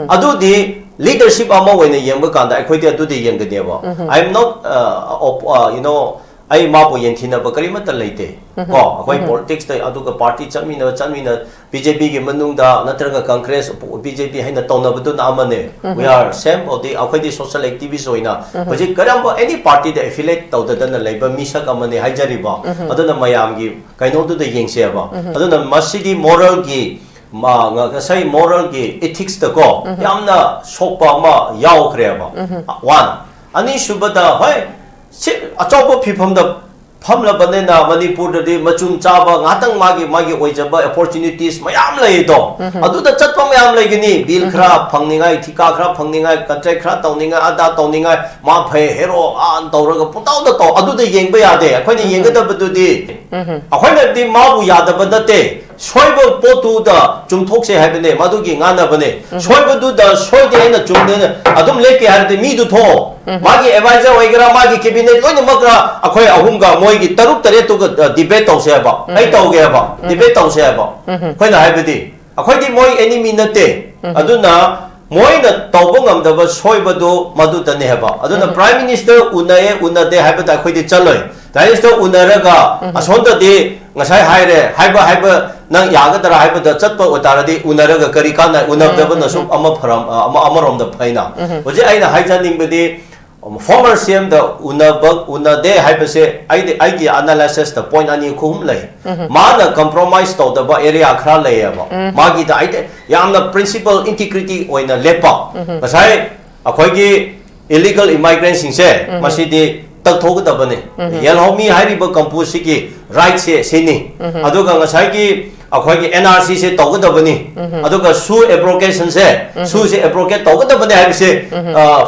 ꯑꯗꯨꯗꯤ ꯂꯤꯗꯔꯁꯤꯞ ꯑꯃ ꯑꯣꯏꯅ ꯌꯦꯡꯕ ꯀꯥꯟꯗ ꯑꯩꯈꯣꯏꯗꯤ ꯑꯗꯨꯗꯤ ꯌꯦꯡꯒꯅꯦꯕ꯫ I am not, uh, op-, uh, you know, ꯑꯩ ꯃꯥꯕꯨ ꯌꯦꯡꯊꯤꯅꯕ ꯀꯔꯤꯃꯠꯇ ꯂꯩꯇꯦ꯫ ꯀꯣ, ꯑꯩꯈꯣꯏ ꯄꯣꯂꯤꯇꯤꯛꯁꯇ, ꯑꯗꯨꯒ ꯄꯥꯔꯇꯤ ꯆꯠꯃꯤꯟꯅ ꯆꯠꯃꯤꯟꯅ ꯕꯤ ꯖꯦ ꯄꯤꯒꯤ ꯃꯅꯨꯡꯗ ꯅꯠꯇ꯭ꯔꯒ ꯀꯪꯒ꯭ꯔꯦꯁ, ꯕꯤ ꯖꯦ ꯄꯤ ꯍꯥꯏꯅ ꯇꯧꯅꯕꯗꯨꯅ ꯑꯃꯅꯦ꯫ We are same body, ꯑꯩꯈꯣꯏꯗꯤ ꯁꯣꯁꯤꯌꯦꯜ ꯑꯦꯛꯇꯤꯚꯤꯁ ꯑꯣꯏꯅ ꯍꯧꯖꯤꯛ ꯀꯔꯝꯕ ꯑꯦꯅꯤ ꯄꯥꯔꯇꯤꯗ ꯑꯦꯐꯤꯂꯦꯠ ꯇꯧꯗꯗꯅ ꯂꯩꯕ ꯃꯤꯁꯛ ꯑꯃꯅꯤ ꯍꯥꯏꯖꯔꯤꯕ꯫ ꯑꯗꯨꯅ ꯃꯌꯥꯝꯒꯤ ꯀꯩꯅꯣꯗꯨꯗ ꯌꯦꯡꯁꯦꯕ꯫ ꯑꯗꯨꯅ ꯃꯁꯤꯗꯤ ꯃꯣꯔꯦꯜꯒꯤ ꯃꯥ ꯉ- ꯉꯁꯥꯏ ꯃꯣꯔꯦꯜꯒꯤ ꯏꯊꯤꯛꯁꯇꯀꯣ ꯌꯥꯝꯅ ꯁꯣꯛꯄ ꯑꯃ ꯌꯥꯎꯈ꯭ꯔꯦꯕ꯫ ꯋꯥꯟ꯫ ꯑꯅꯤꯁꯨꯕꯗ, ꯍꯣꯏ, ꯁꯤ ꯑꯆꯧꯕ ꯐꯤꯐꯝꯗ ꯐꯝꯂꯕꯅꯤꯅ ꯃꯅꯤꯄꯨꯔꯗꯗꯤ ꯃꯆꯨꯝ ꯆꯥꯕ ꯉꯥꯛꯇꯪ ꯃꯥꯒꯤ ꯃꯥꯒꯤ ꯑꯣꯏꯖꯕ ꯑꯣꯄꯣꯔꯆꯨꯅꯤꯇꯤꯁ ꯃꯌꯥꯝ ꯂꯩꯗꯣ꯫ ꯑꯗꯨꯗ ꯆꯠꯄ ꯃꯌꯥꯝ ꯂꯩꯒꯅꯤ, ꯕꯤꯜ ꯈꯔ ꯐꯪꯅꯤꯡꯉꯥꯏ, ꯊꯤꯀꯥ ꯈꯔ ꯐꯪꯅꯤꯡꯉꯥꯏ, ꯀꯟꯇ꯭ꯔꯦꯛ ꯈꯔ ꯇꯧꯅꯤꯡꯉꯥꯏ, ꯑꯗꯥ ꯇꯧꯅꯤꯡꯉꯥꯏ, ꯃꯥ ꯐꯩ, ꯍꯦꯔꯣ ꯑꯥ ꯇꯧꯔꯒ ꯄꯨꯡꯇꯧꯗ ꯇꯧ, ꯑꯗꯨꯗ ꯌꯦꯡꯕ ꯌꯥꯗꯦ꯫ ꯑꯩꯈꯣꯏꯅ ꯌꯦꯡꯒꯗꯕꯗꯨꯗꯤ ꯑꯩꯈꯣꯏꯅꯗꯤ ꯃꯥꯕꯨ ꯌꯥꯗꯕ ꯅꯠꯇꯦ, ꯁꯣꯏꯕ ꯄꯣꯠꯇꯨꯗ ꯆꯨꯝꯊꯣꯛꯁꯦ ꯍꯥꯏꯕꯅꯦ, ꯃꯗꯨꯒꯤ ꯉꯥꯟꯅꯕꯅꯦ꯫ ꯁꯣꯏꯕꯗꯨꯗ ꯁꯣꯏꯗꯦ ꯍꯥꯏꯅ ꯆꯨꯝꯗꯦꯅ ꯑꯗꯨꯝ ꯂꯦꯞꯀꯦ ꯍꯥꯏꯔꯗꯤ ꯃꯤꯗꯨ ꯊꯣꯛꯑꯣ꯫ ꯃꯥꯒꯤ ꯑꯦꯗꯚꯥꯏꯖꯔ ꯑꯣꯏꯒꯦꯔꯥ, ꯃꯥꯒꯤ ꯀꯦꯕꯤꯅꯦꯠ ꯂꯣꯏꯅꯃꯛꯔ ꯑꯩꯈꯣꯏ ꯑꯍꯨꯝꯒ ꯃꯣꯏꯒꯤ ꯇꯔꯨꯛ ꯇꯔꯦꯠꯇꯨꯒ ꯗꯤꯕꯦꯠ ꯇꯧꯁꯦ ꯍꯥꯏꯕ, ꯑꯩ ꯇꯧꯒꯦ ꯍꯥꯏꯕ, ꯗꯤꯕꯦꯠ ꯇꯧꯁꯦ ꯍꯥꯏꯕ꯫ ꯑꯩꯈꯣꯏꯅ ꯍꯥꯏꯕꯗꯤ ꯑꯩꯈꯣꯏꯗꯤ ꯃꯣꯏ ꯑꯦꯅꯤꯃꯤ ꯅꯠꯇꯦ꯫ ꯑꯗꯨꯅ ꯃꯣꯏꯅ ꯇꯧꯕ ꯉꯝꯗꯕ ꯁꯣꯏꯕꯗꯨ ꯃꯗꯨꯗꯅꯦ ꯍꯥꯏꯕ꯫ ꯑꯗꯨꯅ ꯄ꯭ꯔꯥꯏꯝ ꯃꯤꯅꯤꯁꯇꯔ ꯎꯅꯩꯌꯦ ꯎꯅꯗꯦ ꯍꯥꯏꯕꯗ ꯑꯩꯈꯣꯏꯗꯤ ꯆꯠꯂꯣꯏ꯫ ꯄ꯭ꯔꯥꯏꯝ ꯃꯤꯅꯤꯁꯇꯔ ꯎꯅꯔꯒ ꯑꯁꯣꯝꯗꯗꯤ ꯉꯁꯥꯏ ꯍꯥꯏꯔꯦ, ꯍꯥꯏꯕ ꯍꯥꯏꯕ ꯅꯪ ꯌꯥꯒꯗ꯭ꯔꯥ ꯍꯥꯏꯕꯗ ꯆꯠꯄ ꯑꯣꯏꯇꯥꯔꯗꯤ ꯎꯅꯔꯒ ꯀꯔꯤ ꯀꯥꯟꯅ? ꯎꯅꯗꯕꯅꯁꯨ ꯑꯃ ꯐꯔꯝ-, ꯑꯃ-, ꯑꯃꯔꯣꯝꯗ ꯐꯩꯅ꯫ ꯍꯧꯖꯤꯛ ꯑꯩꯅ ꯍꯥꯏꯖꯅꯤꯡꯕꯗꯤ ꯐꯣꯔꯃꯔ ꯁꯤ ꯑꯦꯝꯗ ꯎꯅꯕ ꯎꯅꯗꯦ ꯍꯥꯏꯕꯁꯦ ꯑꯩꯗꯤ ꯑꯩꯒꯤ ꯑꯦꯅꯥꯂꯥꯏꯁꯤꯁꯇ ꯄꯣꯏꯟ ꯑꯅꯤ ꯑꯍꯨꯝ ꯂꯩ꯫ ꯃꯥꯅ ꯀꯝꯄ꯭ꯔꯣꯃꯥꯏꯁ ꯇꯧꯗꯕ ꯑꯦꯔꯤꯌꯥ ꯈꯔ ꯂꯩꯌꯦꯕ꯫ ꯃꯥꯒꯤꯗ ꯑꯩꯗꯤ ꯌꯥꯝꯅ ꯄ꯭ꯔꯤꯟꯁꯤꯄꯜ ꯏꯟꯇꯤꯒ꯭ꯔꯤꯇꯤ ꯑꯣꯏꯅ ꯂꯦꯞꯄ꯫ ꯉꯁꯥꯏ ꯑꯩꯈꯣꯏꯒꯤ ꯏꯂꯤꯒꯜ ꯏꯃꯥꯏꯒ꯭ꯔꯦꯟꯁꯤꯡꯁꯦ ꯃꯁꯤꯗꯤ ꯇꯛꯊꯣꯛꯀꯗꯕꯅꯤ꯫ ꯌꯦꯜꯍꯧꯃꯤ ꯍꯥꯏꯔꯤꯕ ꯀꯝꯄꯨꯁꯤꯒꯤ ꯔꯥꯏꯠꯁꯦ ꯁꯤꯅꯤ꯫ ꯑꯗꯨꯒ ꯉꯁꯥꯏꯒꯤ ꯑꯩꯈꯣꯏꯒꯤ ꯑꯦꯟ ꯑꯥꯔ ꯁꯤꯁꯦ ꯇꯧꯒꯗꯕꯅꯤ꯫ ꯑꯗꯨꯒ ꯁꯨ ꯑꯦꯕ꯭ꯔꯣꯒꯦꯁꯟꯁꯦ, ꯁꯨꯁꯦ ꯑꯦꯕ꯭ꯔꯣꯒꯦꯠ ꯇꯧꯒꯗꯕꯅꯤ ꯍꯥꯏꯕꯁꯦ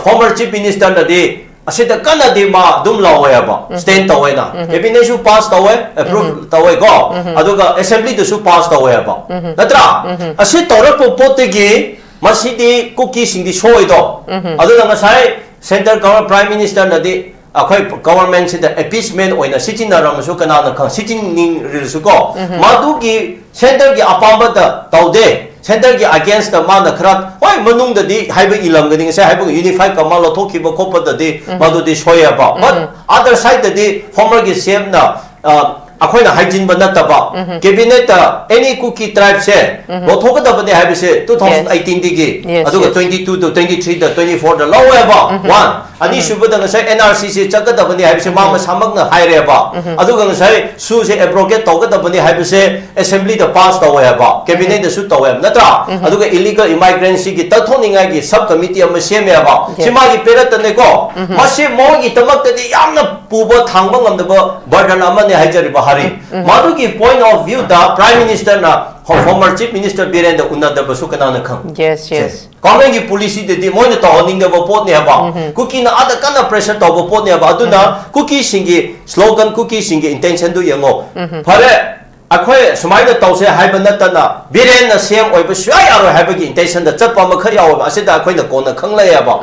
ꯐꯣꯔꯃꯔ ꯆꯤꯐ ꯃꯤꯅꯤꯁꯇꯔꯅꯗꯤ ꯑꯁꯤꯗ ꯀꯟꯅꯗꯤ ꯃꯥ ꯑꯗꯨꯝ ꯂꯥꯎꯋꯦꯕ, ꯁ꯭ꯇꯦꯟ ꯇꯧꯋꯦꯅ꯫ ꯀꯦꯕꯤꯅꯦꯠꯁꯨ ꯄꯥꯁ ꯇꯧꯋꯦ, ꯑꯦꯄ꯭ꯔꯨꯚ ꯇꯧꯋꯦꯀꯣ꯫ ꯑꯗꯨꯒ ꯑꯦꯁꯦꯝꯕ꯭ꯂꯤꯗꯁꯨ ꯄꯥꯁ ꯇꯧꯋꯦꯕ, ꯅꯠꯇ꯭ꯔꯥ? ꯑꯁꯤ ꯇꯧꯔꯛꯄ ꯄꯣꯠꯇꯒꯤ ꯃꯁꯤꯗꯤ ꯀꯨꯀꯤꯁꯤꯡꯗꯤ ꯁꯣꯏꯗꯣ꯫ ꯑꯗꯨꯅ ꯉꯁꯥꯏ ꯁꯦꯟꯇꯔ ꯒꯚꯔ-, ꯄ꯭ꯔꯥꯏꯝ ꯃꯤꯅꯤꯁꯇꯔꯅꯗꯤ ꯑꯩꯈꯣꯏ ꯒꯚꯔꯟꯃꯦꯟꯁꯤꯗ ꯑꯦꯄꯤꯁꯃꯦꯟ ꯑꯣꯏꯅ ꯁꯤꯖꯤꯟꯅꯔꯝꯃꯁꯨ ꯀꯅꯥꯅ ꯈꯪ, ꯁꯤꯖꯤꯟꯅꯤꯡꯔꯁꯨꯀꯣ, ꯃꯗꯨꯒꯤ ꯁꯦꯟꯇꯔꯒꯤ ꯑꯄꯥꯝꯕꯗ ꯇꯧꯗꯦ꯫ ꯁꯦꯟꯇꯔꯒꯤ ꯑꯒꯦꯟꯁꯇ ꯃꯥꯅ ꯈꯔ, ꯍꯣꯏ, ꯃꯅꯨꯡꯗꯗꯤ ꯍꯥꯏꯕ ꯏꯜꯂꯝꯒꯅꯤ, ꯉꯁꯥꯏ ꯍꯥꯏꯕ ꯌꯨꯅꯤꯐꯥꯏ ꯀꯃꯥꯟ ꯂꯧꯊꯣꯛꯈꯤꯕ ꯈꯣꯠꯄꯗꯗꯤ ꯃꯗꯨꯗꯤ ꯁꯣꯏꯌꯦꯕ꯫ ꯕꯠ ꯑꯗꯔ ꯁꯥꯏꯗꯇꯗꯤ ꯐꯣꯔꯃꯔꯒꯤ ꯁꯤ ꯑꯦꯝꯅ, ꯑ, ꯑꯩꯈꯣꯏꯅ ꯍꯥꯏꯖꯤꯟꯕ ꯅꯠꯇꯕ, ꯀꯦꯕꯤꯅꯦꯠꯇ ꯑꯦꯅꯤ ꯀꯨꯀꯤ ꯇ꯭ꯔꯥꯏꯕꯁꯦ ꯂꯧꯊꯣꯛꯀꯗꯕꯅꯦ ꯍꯥꯏꯕꯁꯦ ꯇꯨ ꯊꯥꯎꯖꯟ ꯑꯩꯠꯇꯤꯟꯗꯒꯤ, Yes, ꯑꯗꯨꯒ yes. Twenty two two twenty ꯊ꯭ꯔꯤꯗ, ꯇ꯭ꯋꯦꯟꯇꯤ ꯐꯣꯔꯗ ꯂꯧꯋꯦꯕ꯫ ꯋꯥꯟ꯫ ꯑꯅꯤꯁꯨꯕꯗ ꯉꯁꯥꯏ N R C ꯁꯦ ꯆꯠꯀꯗꯕꯅꯤ ꯍꯥꯏꯕꯁꯦ ꯃꯥ ꯃꯁꯥꯃꯛꯅ ꯍꯥꯏꯔꯦꯕ꯫ ꯑꯗꯨꯒ ꯉꯁꯥꯏ ꯁꯨꯁꯦ abrogate ꯇꯧꯒꯗꯕꯅꯤ ꯍꯥꯏꯕꯁꯦ assembly ꯗ pass ꯇꯧꯋꯦ ꯍꯥꯏꯕ, cabinet ꯗꯁꯨ ꯇꯧꯋꯦ ꯍꯥꯏꯕ, ꯅꯠꯇ꯭ꯔꯥ? ꯑꯗꯨꯒ illegal immigrant ꯁꯤꯒꯤ ꯇꯛꯊꯣꯛꯅꯤꯡꯉꯥꯏꯒꯤ sub committee ꯑꯃ ꯁꯦꯝꯃꯦ ꯍꯥꯏꯕ꯫ ꯁꯤ ꯃꯥꯒꯤ ꯄꯦꯔꯠꯇꯅꯦꯀꯣ꯫ ꯃꯁꯤ ꯃꯣꯏꯒꯤꯗꯃꯛꯇꯗꯤ ꯌꯥꯝꯅ ꯄꯨꯕ ꯊꯥꯡꯕ ꯉꯝꯗꯕ burden ꯑꯃꯅꯦ ꯍꯥꯏꯖꯔꯤꯕ ꯍꯥꯔꯤ꯫ ꯃꯗꯨꯒꯤ point of view the Prime Minister ꯅ former Chief Minister ꯕꯤꯔꯦꯟꯗ ꯎꯅꯗꯕꯁꯨ ꯀꯅꯥꯅ ꯈꯪ? Yes, yes. Government ꯀꯤ policy ꯗꯗꯤ ꯃꯣꯏꯅ ꯇꯧꯍꯟꯅꯤꯡꯗꯕ ꯄꯣꯠꯅꯦ ꯍꯥꯏꯕ꯫ ꯀꯨꯀꯤꯅ ꯑꯥꯗ ꯀꯟꯅ pressure ꯇꯧꯕ ꯄꯣꯠꯅꯦ ꯍꯥꯏꯕ꯫ ꯑꯗꯨꯅ ꯀꯨꯀꯤꯁꯤꯡꯒꯤ slogan, ꯀꯨꯀꯤꯁꯤꯡꯒꯤ intention ꯗꯨ ꯌꯦꯡꯉꯣ꯫ ꯐꯔꯦ, ꯑꯩꯈꯣꯏ ꯁꯨꯃꯥꯏꯅ ꯇꯧꯁꯦ ꯍꯥꯏꯕ ꯅꯠꯇꯅ ꯕꯤꯔꯦꯟꯅ C M ꯑꯣꯏꯕ ꯁꯨꯡꯌꯥ ꯌꯥꯔꯣꯏ ꯍꯥꯏꯕꯒꯤ intention ꯗ ꯆꯠꯄ ꯑꯃꯈꯛ ꯌꯥꯎꯋꯦꯕ꯫ ꯑꯁꯤꯗ ꯑꯩꯈꯣꯏꯅ ꯀꯣꯟꯅ ꯈꯪꯂꯛꯑꯦꯕ꯫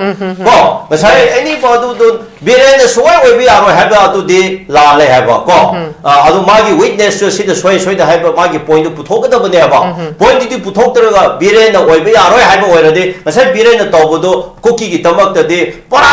ꯀꯣ, ꯉꯁꯥꯏ ꯑꯅꯤꯕꯨ ꯑꯗꯨꯗꯨ ꯕꯤꯔꯦꯟꯅ ꯁꯨꯡꯑꯣꯏ ꯑꯣꯏꯕ ꯌꯥꯔꯣꯏ ꯍꯥꯏꯕ ꯑꯗꯨꯗꯤ ꯂꯥꯜꯂꯦ ꯍꯥꯏꯕ꯫ ꯀꯣ, ꯑ, ꯑꯗꯨ ꯃꯥꯒꯤ weakness ꯁꯨ ꯁꯤꯗ ꯁꯣꯏ ꯁꯣꯏꯗ ꯍꯥꯏꯕ ꯃꯥꯒꯤ point ꯗꯨ ꯄꯨꯊꯣꯛꯀꯗꯕꯅꯦ ꯍꯥꯏꯕ꯫ Point ꯗꯨꯗꯤ ꯄꯨꯊꯣꯛꯇ꯭ꯔꯒ ꯕꯤꯔꯦꯟꯅ ꯑꯣꯏꯕ ꯌꯥꯔꯣꯏ ꯍꯥꯏꯕ ꯑꯣꯏꯔꯗꯤ ꯉꯁꯥꯏ ꯕꯤꯔꯦꯟꯅ ꯇꯧꯕꯗꯨ ꯀꯨꯀꯤꯒꯤꯗꯃꯛꯇꯗꯤ ꯄꯨꯔꯥ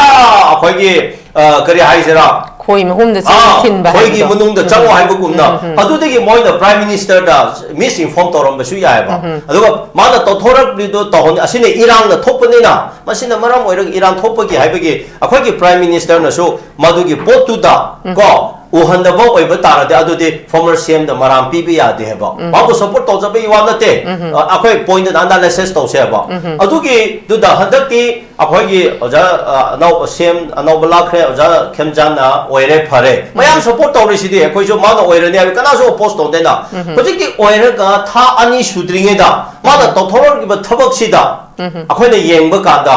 ꯑꯩꯈꯣꯏꯒꯤ, ꯑ, ꯀꯔꯤ ꯍꯥꯏꯁꯤꯔꯥ? ꯈꯣꯏ ꯃꯍꯨꯝꯗ ꯑꯥ, ꯊꯤꯟꯕ ꯈꯣꯏꯒꯤ ꯍꯥꯏꯕꯗꯣ꯫ ꯃꯅꯨꯡꯗ ꯆꯪꯉꯣ ꯍꯥꯏꯕꯒꯨꯝꯅ꯫ ꯑꯗꯨꯗꯒꯤ ꯃꯣꯏꯅ Prime Minister ꯗ misinform ꯇꯧꯔꯝꯕꯁꯨ ꯌꯥꯏꯑꯕ꯫ ꯑꯗꯨꯒ ꯃꯥꯅ ꯇꯧꯊꯣꯔꯛꯂꯤꯗꯣ ꯇꯧꯍꯟ-, ꯑꯁꯤꯅ ꯏꯔꯥꯡꯅ ꯊꯣꯛꯄꯅꯤꯅ, ꯃꯁꯤꯅ ꯃꯔꯝ ꯑꯣꯏꯔꯒ ꯏꯔꯥꯡ ꯊꯣꯛꯄꯒꯤ ꯍꯥꯏꯕꯒꯤ ꯑꯩꯈꯣꯏꯒꯤ Prime Minister ꯅꯁꯨ ꯃꯗꯨꯒꯤ ꯄꯣꯠꯇꯨꯗ ꯀꯣ ꯎꯍꯟꯗꯕ ꯑꯣꯏꯕ ꯇꯥꯔꯗꯤ ꯑꯗꯨꯗꯤ former C M ꯗ ꯃꯔꯥꯝ ꯄꯤꯕ ꯌꯥꯗꯦ ꯍꯥꯏꯕ꯫ ꯃꯥꯕꯨ support ꯇꯧꯖꯕꯒꯤ ꯋꯥ ꯅꯠꯇꯦ꯫ ꯑ, ꯑꯩꯈꯣꯏ point ꯗ analysis ꯇꯧꯁꯦ ꯍꯥꯏꯕ꯫ ꯑꯗꯨꯒꯤꯗꯨꯗ ꯍꯟꯗꯛꯇꯤ ꯑꯩꯈꯣꯏꯒꯤ ꯑꯣꯖꯥ, ꯑ, ꯑꯅꯧꯕ C M ꯑꯅꯧꯕ ꯂꯥꯛꯈ꯭ꯔꯦ, ꯑꯣꯖꯥ ꯈꯦꯝꯖꯥꯟꯅ ꯑꯣꯏꯔꯦ, ꯐꯔꯦ꯫ ꯃꯌꯥꯝ support ꯇꯧꯔꯤꯁꯤꯗꯤ ꯑꯩꯈꯣꯏꯁꯨ ꯃꯥꯅ ꯑꯣꯏꯔꯅꯤ ꯍꯥꯏꯕ ꯀꯅꯥꯁꯨ oppose ꯇꯧꯗꯦꯅ꯫ ꯍꯧꯖꯤꯛꯇꯤ ꯑꯣꯏꯔꯒ ꯊꯥ ꯑꯅꯤ ꯁꯨꯗ꯭ꯔꯤꯉꯩꯗ ꯃꯥꯅ ꯇꯧꯊꯣꯔꯛꯂꯤꯕ ꯊꯕꯛꯁꯤꯗ ꯑꯩꯈꯣꯏꯅ ꯌꯦꯡꯕ ꯀꯥꯟꯗ,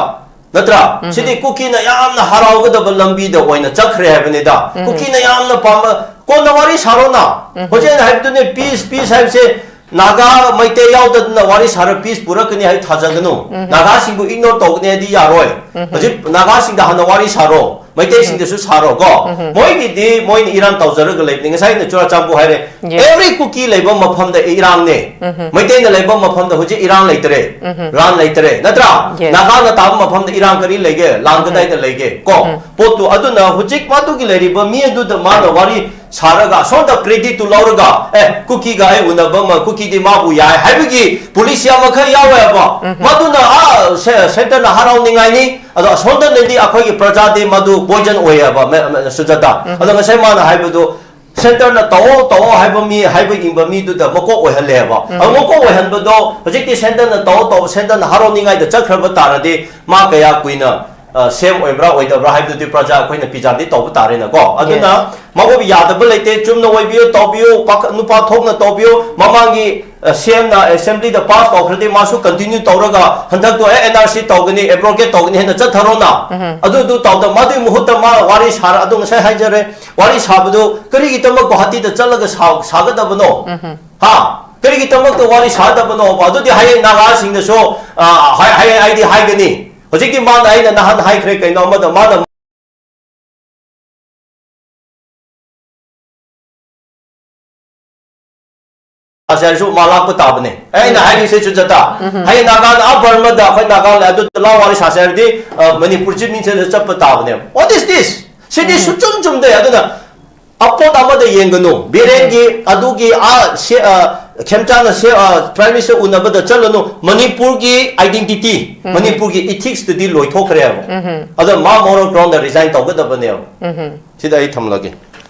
ꯅꯠꯇ꯭ꯔꯥ? ꯁꯤꯗꯤ ꯀꯨꯀꯤꯅ ꯌꯥꯝꯅ ꯍꯔꯥꯎꯒꯗꯕ ꯂꯝꯕꯤꯗ ꯑꯣꯏꯅ ꯆꯠꯈ꯭ꯔꯦ ꯍꯥꯏꯕꯅꯤꯗ꯫ ꯀꯨꯀꯤꯅ ꯌꯥꯝꯅ ꯄꯥꯝꯕ, ꯀꯣꯟꯅ ꯋꯥꯔꯤ ꯁꯥꯔꯣꯅ꯫ ꯍꯧꯖꯤꯛ ꯑꯩꯅ ꯍꯥꯏꯕꯗꯨꯅꯦ, peace, peace ꯍꯥꯏꯕꯁꯦ ꯅꯥꯒꯥ, ꯃꯩꯇꯩ ꯌꯥꯎꯗꯗꯅ ꯋꯥꯔꯤ ꯁꯥꯔ peace ꯄꯨꯔꯛꯀꯅꯤ ꯍꯥꯏ ꯊꯥꯖꯒꯅꯨ꯫ ꯅꯥꯒꯥꯁꯤꯡꯕꯨ ignore ꯇꯧꯒꯅꯤ ꯍꯥꯏꯗꯤ ꯌꯥꯔꯣꯏ꯫ ꯍꯧꯖꯤꯛ ꯅꯥꯒꯥꯁꯤꯡꯗ ꯍꯥꯟꯅ ꯋꯥꯔꯤ ꯁꯥꯔꯣ, ꯃꯩꯇꯩꯁꯤꯡꯗꯁꯨ ꯁꯥꯔꯣ ꯀꯣ꯫ ꯃꯣꯏꯒꯤꯗꯤ ꯃꯣꯏꯅ ꯏꯔꯥꯡ ꯇꯧꯖꯔꯒ ꯂꯩꯕꯅꯤ꯫ ꯉꯁꯥꯏ ꯑꯩꯅ ꯆꯨꯔꯥꯆꯥꯟꯄꯨꯔ ꯍꯥꯏꯔꯦ, Yes. every ꯀꯨꯀꯤ ꯂꯩꯕ ꯃꯐꯝꯗ ꯏꯔꯥꯡꯅꯦ꯫ ꯃꯩꯇꯩꯅ ꯂꯩꯕ ꯃꯐꯝꯗ ꯍꯧꯖꯤꯛ ꯏꯔꯥꯡ ꯂꯩꯇꯔꯦ, ꯂꯥꯟ ꯂꯩꯇꯔꯦ, ꯅꯠꯇ꯭ꯔꯥ? Yes. ꯅꯥꯒꯥꯅ ꯇꯥꯕ ꯃꯐꯝꯗ ꯏꯔꯥꯡ ꯀꯔꯤ ꯂꯩꯒꯦ? ꯂꯥꯟ ꯀꯗꯥꯏꯗ ꯂꯩꯒꯦ ꯀꯣ? ꯄꯣꯠꯇꯨ ꯑꯗꯨꯅ ꯍꯧꯖꯤꯛ ꯃꯗꯨꯒꯤ ꯂꯩꯔꯤꯕ ꯃꯤ ꯑꯗꯨꯗ ꯃꯥꯅ ꯋꯥꯔꯤ ꯁꯥꯔꯒ ꯑꯁꯣꯝꯗ credit ꯇꯨ ꯂꯧꯔꯒ, ꯑꯦ, ꯀꯨꯀꯤꯒ ꯑꯩ ꯎꯅꯕ ꯑꯃ, ꯀꯨꯀꯤꯗꯤ ꯃꯥꯕꯨ ꯌꯥꯏ ꯍꯥꯏꯕꯒꯤ policy ꯑꯃꯈꯛ ꯌꯥꯎꯋꯦꯕ꯫ ꯃꯗꯨꯅ, ꯑꯥ, ꯁꯦ-, centre ꯅ ꯍꯔꯥꯎꯅꯤꯡꯉꯥꯏꯅꯤ, ꯑꯗꯣ ꯑꯁꯣꯝꯗꯅꯗꯤ ꯑꯩꯈꯣꯏꯒꯤ ꯄ꯭ꯔꯖꯥꯗꯤ ꯃꯗꯨ poison ꯑꯣꯏꯌꯦꯕ, ꯃꯦ-, ꯃꯦ-, ꯁꯨꯖꯥꯇꯥ꯫ ꯑꯗꯣ ꯉꯁꯥꯏ ꯃꯥꯅ ꯍꯥꯏꯕꯗꯨ, centre ꯅ ꯇꯧꯑꯣ, ꯇꯧꯑꯣ ꯍꯥꯏꯕ ꯃꯤ, ꯍꯥꯏꯕ ꯏꯟꯕ ꯃꯤꯗꯨꯗ ꯃꯀꯣꯛ ꯑꯣꯏꯍꯜꯂꯦꯕ꯫ ꯑꯗꯣ ꯃꯀꯣꯛ ꯑꯣꯏꯍꯟꯕꯗꯣ ꯍꯧꯖꯤꯛꯇꯤ centre ꯅ ꯇꯧꯑꯣ, ꯇꯧꯑꯣ, centre ꯅ ꯍꯔꯥꯎꯅꯤꯡꯉꯥꯏꯗ ꯆꯠꯈ꯭ꯔꯕ ꯇꯥꯔꯗꯤ, ꯃꯥ ꯀꯌꯥ ꯀꯨꯏꯅ, ꯑ, ꯁꯦꯝ ꯑꯣꯏꯕ꯭ꯔꯥ ꯑꯣꯏꯗꯕ꯭ꯔꯥ ꯍꯥꯏꯕꯗꯨꯗꯤ ꯄ꯭ꯔꯖꯥ ꯑꯩꯈꯣꯏꯅ ꯄꯤꯖꯥꯗꯤ ꯇꯧꯕ ꯇꯥꯔꯦꯅꯀꯣ꯫ ꯑꯗꯨꯅ, yes, ꯃꯉꯣꯟꯗ ꯌꯥꯗꯕ ꯂꯩꯇꯦ, ꯆꯨꯝꯅ ꯑꯣꯏꯕꯤꯌꯨ, ꯇꯧꯕꯤꯌꯨ, ꯄꯥꯈ-, ꯅꯨꯄꯥ ꯊꯣꯛꯅ ꯇꯧꯕꯤꯌꯨ, ꯃꯃꯥꯡꯒꯤ, ꯑ, ꯁꯦꯝꯅ assembly ꯗ pass ꯇꯧꯈ꯭ꯔꯗꯤ ꯃꯥꯁꯨ continue ꯇꯧꯔꯒ ꯍꯟꯗꯛꯇꯣ, ꯑꯦ, N R C ꯇꯧꯒꯅꯤ, abrogate ꯇꯧꯒꯅꯤ ꯍꯥꯏꯅ ꯆꯠꯊꯔꯣꯅ꯫ ꯑꯗꯨ, ꯑꯗꯨ ꯇꯧꯗ, ꯃꯗꯨꯒꯤ ꯃꯍꯨꯠꯇ ꯃꯥ ꯋꯥꯔꯤ ꯁꯥꯔ, ꯑꯗꯨ ꯉꯁꯥꯏ ꯍꯥꯏꯖꯔꯦ, ꯋꯥꯔꯤ ꯁꯥꯕꯗꯨ ꯀꯔꯤꯒꯤꯗꯃꯛ ꯒꯨꯋꯥꯍꯥꯇꯤꯗ ꯆꯠꯂꯒ ꯁꯥ-, ꯁꯥꯒꯗꯕꯅꯣ? ꯍꯥ? ꯀꯔꯤꯒꯤꯗꯃꯛꯇ ꯋꯥꯔꯤ ꯁꯥꯗꯕꯅꯣꯕ? ꯑꯗꯨꯗꯤ ꯍꯌꯦꯡ ꯅꯥꯒꯥꯁꯤꯡꯅꯁꯨ, ꯑ, ꯍꯥꯏ-, ꯍꯌꯦꯡ ꯑꯩꯗꯤ ꯍꯥꯏꯒꯅꯤ꯫ ꯍꯧꯖꯤꯛꯇꯤ ꯃꯥꯅ, ꯑꯩꯅ ꯅꯍꯥꯟ ꯍꯥꯏꯈ꯭ꯔꯦ ꯀꯩꯅꯣ ꯑꯃꯗ, ꯃꯥꯅ ꯁꯥꯁꯦ ꯍꯥꯏꯔꯁꯨ ꯃꯥ ꯂꯥꯛꯄ ꯇꯥꯕꯅꯦ꯫ ꯑꯩꯅ ꯍꯥꯏꯔꯤꯁꯦ ꯆꯨꯖꯇ꯫ ꯍꯌꯦꯡ ꯅꯥꯒꯥꯅ ꯑꯥ ꯕꯔꯃꯗ ꯑꯩꯈꯣꯏ ꯅꯥꯒꯥ ꯂꯩ, ꯑꯗꯨꯗ ꯂꯥꯎ ꯋꯥꯔꯤ ꯁꯥꯁꯦ ꯍꯥꯏꯔꯗꯤ, ꯑ, ꯃꯅꯤꯄꯨꯔ Chief Minister ꯗ ꯆꯠꯄ ꯇꯥꯕꯅꯦꯕ꯫ What is this? ꯁꯤꯗꯤ ꯁꯨꯆꯨꯝ ꯆꯨꯝꯗꯦ꯫ ꯑꯗꯨꯅ ꯑꯄꯣꯠ ꯑꯃꯗ ꯌꯦꯡꯒꯅꯨ꯫ ꯕꯤꯔꯦꯟꯒꯤ ꯑꯗꯨꯒꯤ ꯑꯥ ꯁꯦ-, ꯑ, ꯈꯦꯝꯆꯥꯅ ꯁꯦ-, ꯑ, Prime Minister ꯎꯅꯕꯗ ꯆꯠꯂꯅꯨ꯫ ꯃꯅꯤꯄꯨꯔꯒꯤ identity, ꯃꯅꯤꯄꯨꯔꯒꯤ ethics ꯇꯨꯗꯤ ꯂꯣꯏꯊꯣꯛꯈ꯭ꯔꯦꯕ꯫ ꯑꯗꯣ ꯃꯥ moral ground ꯗ resign ꯇꯧꯒꯗꯕꯅꯦꯕ꯫ ꯁꯤꯗ ꯑꯩ ꯊꯝꯂꯒꯦ꯫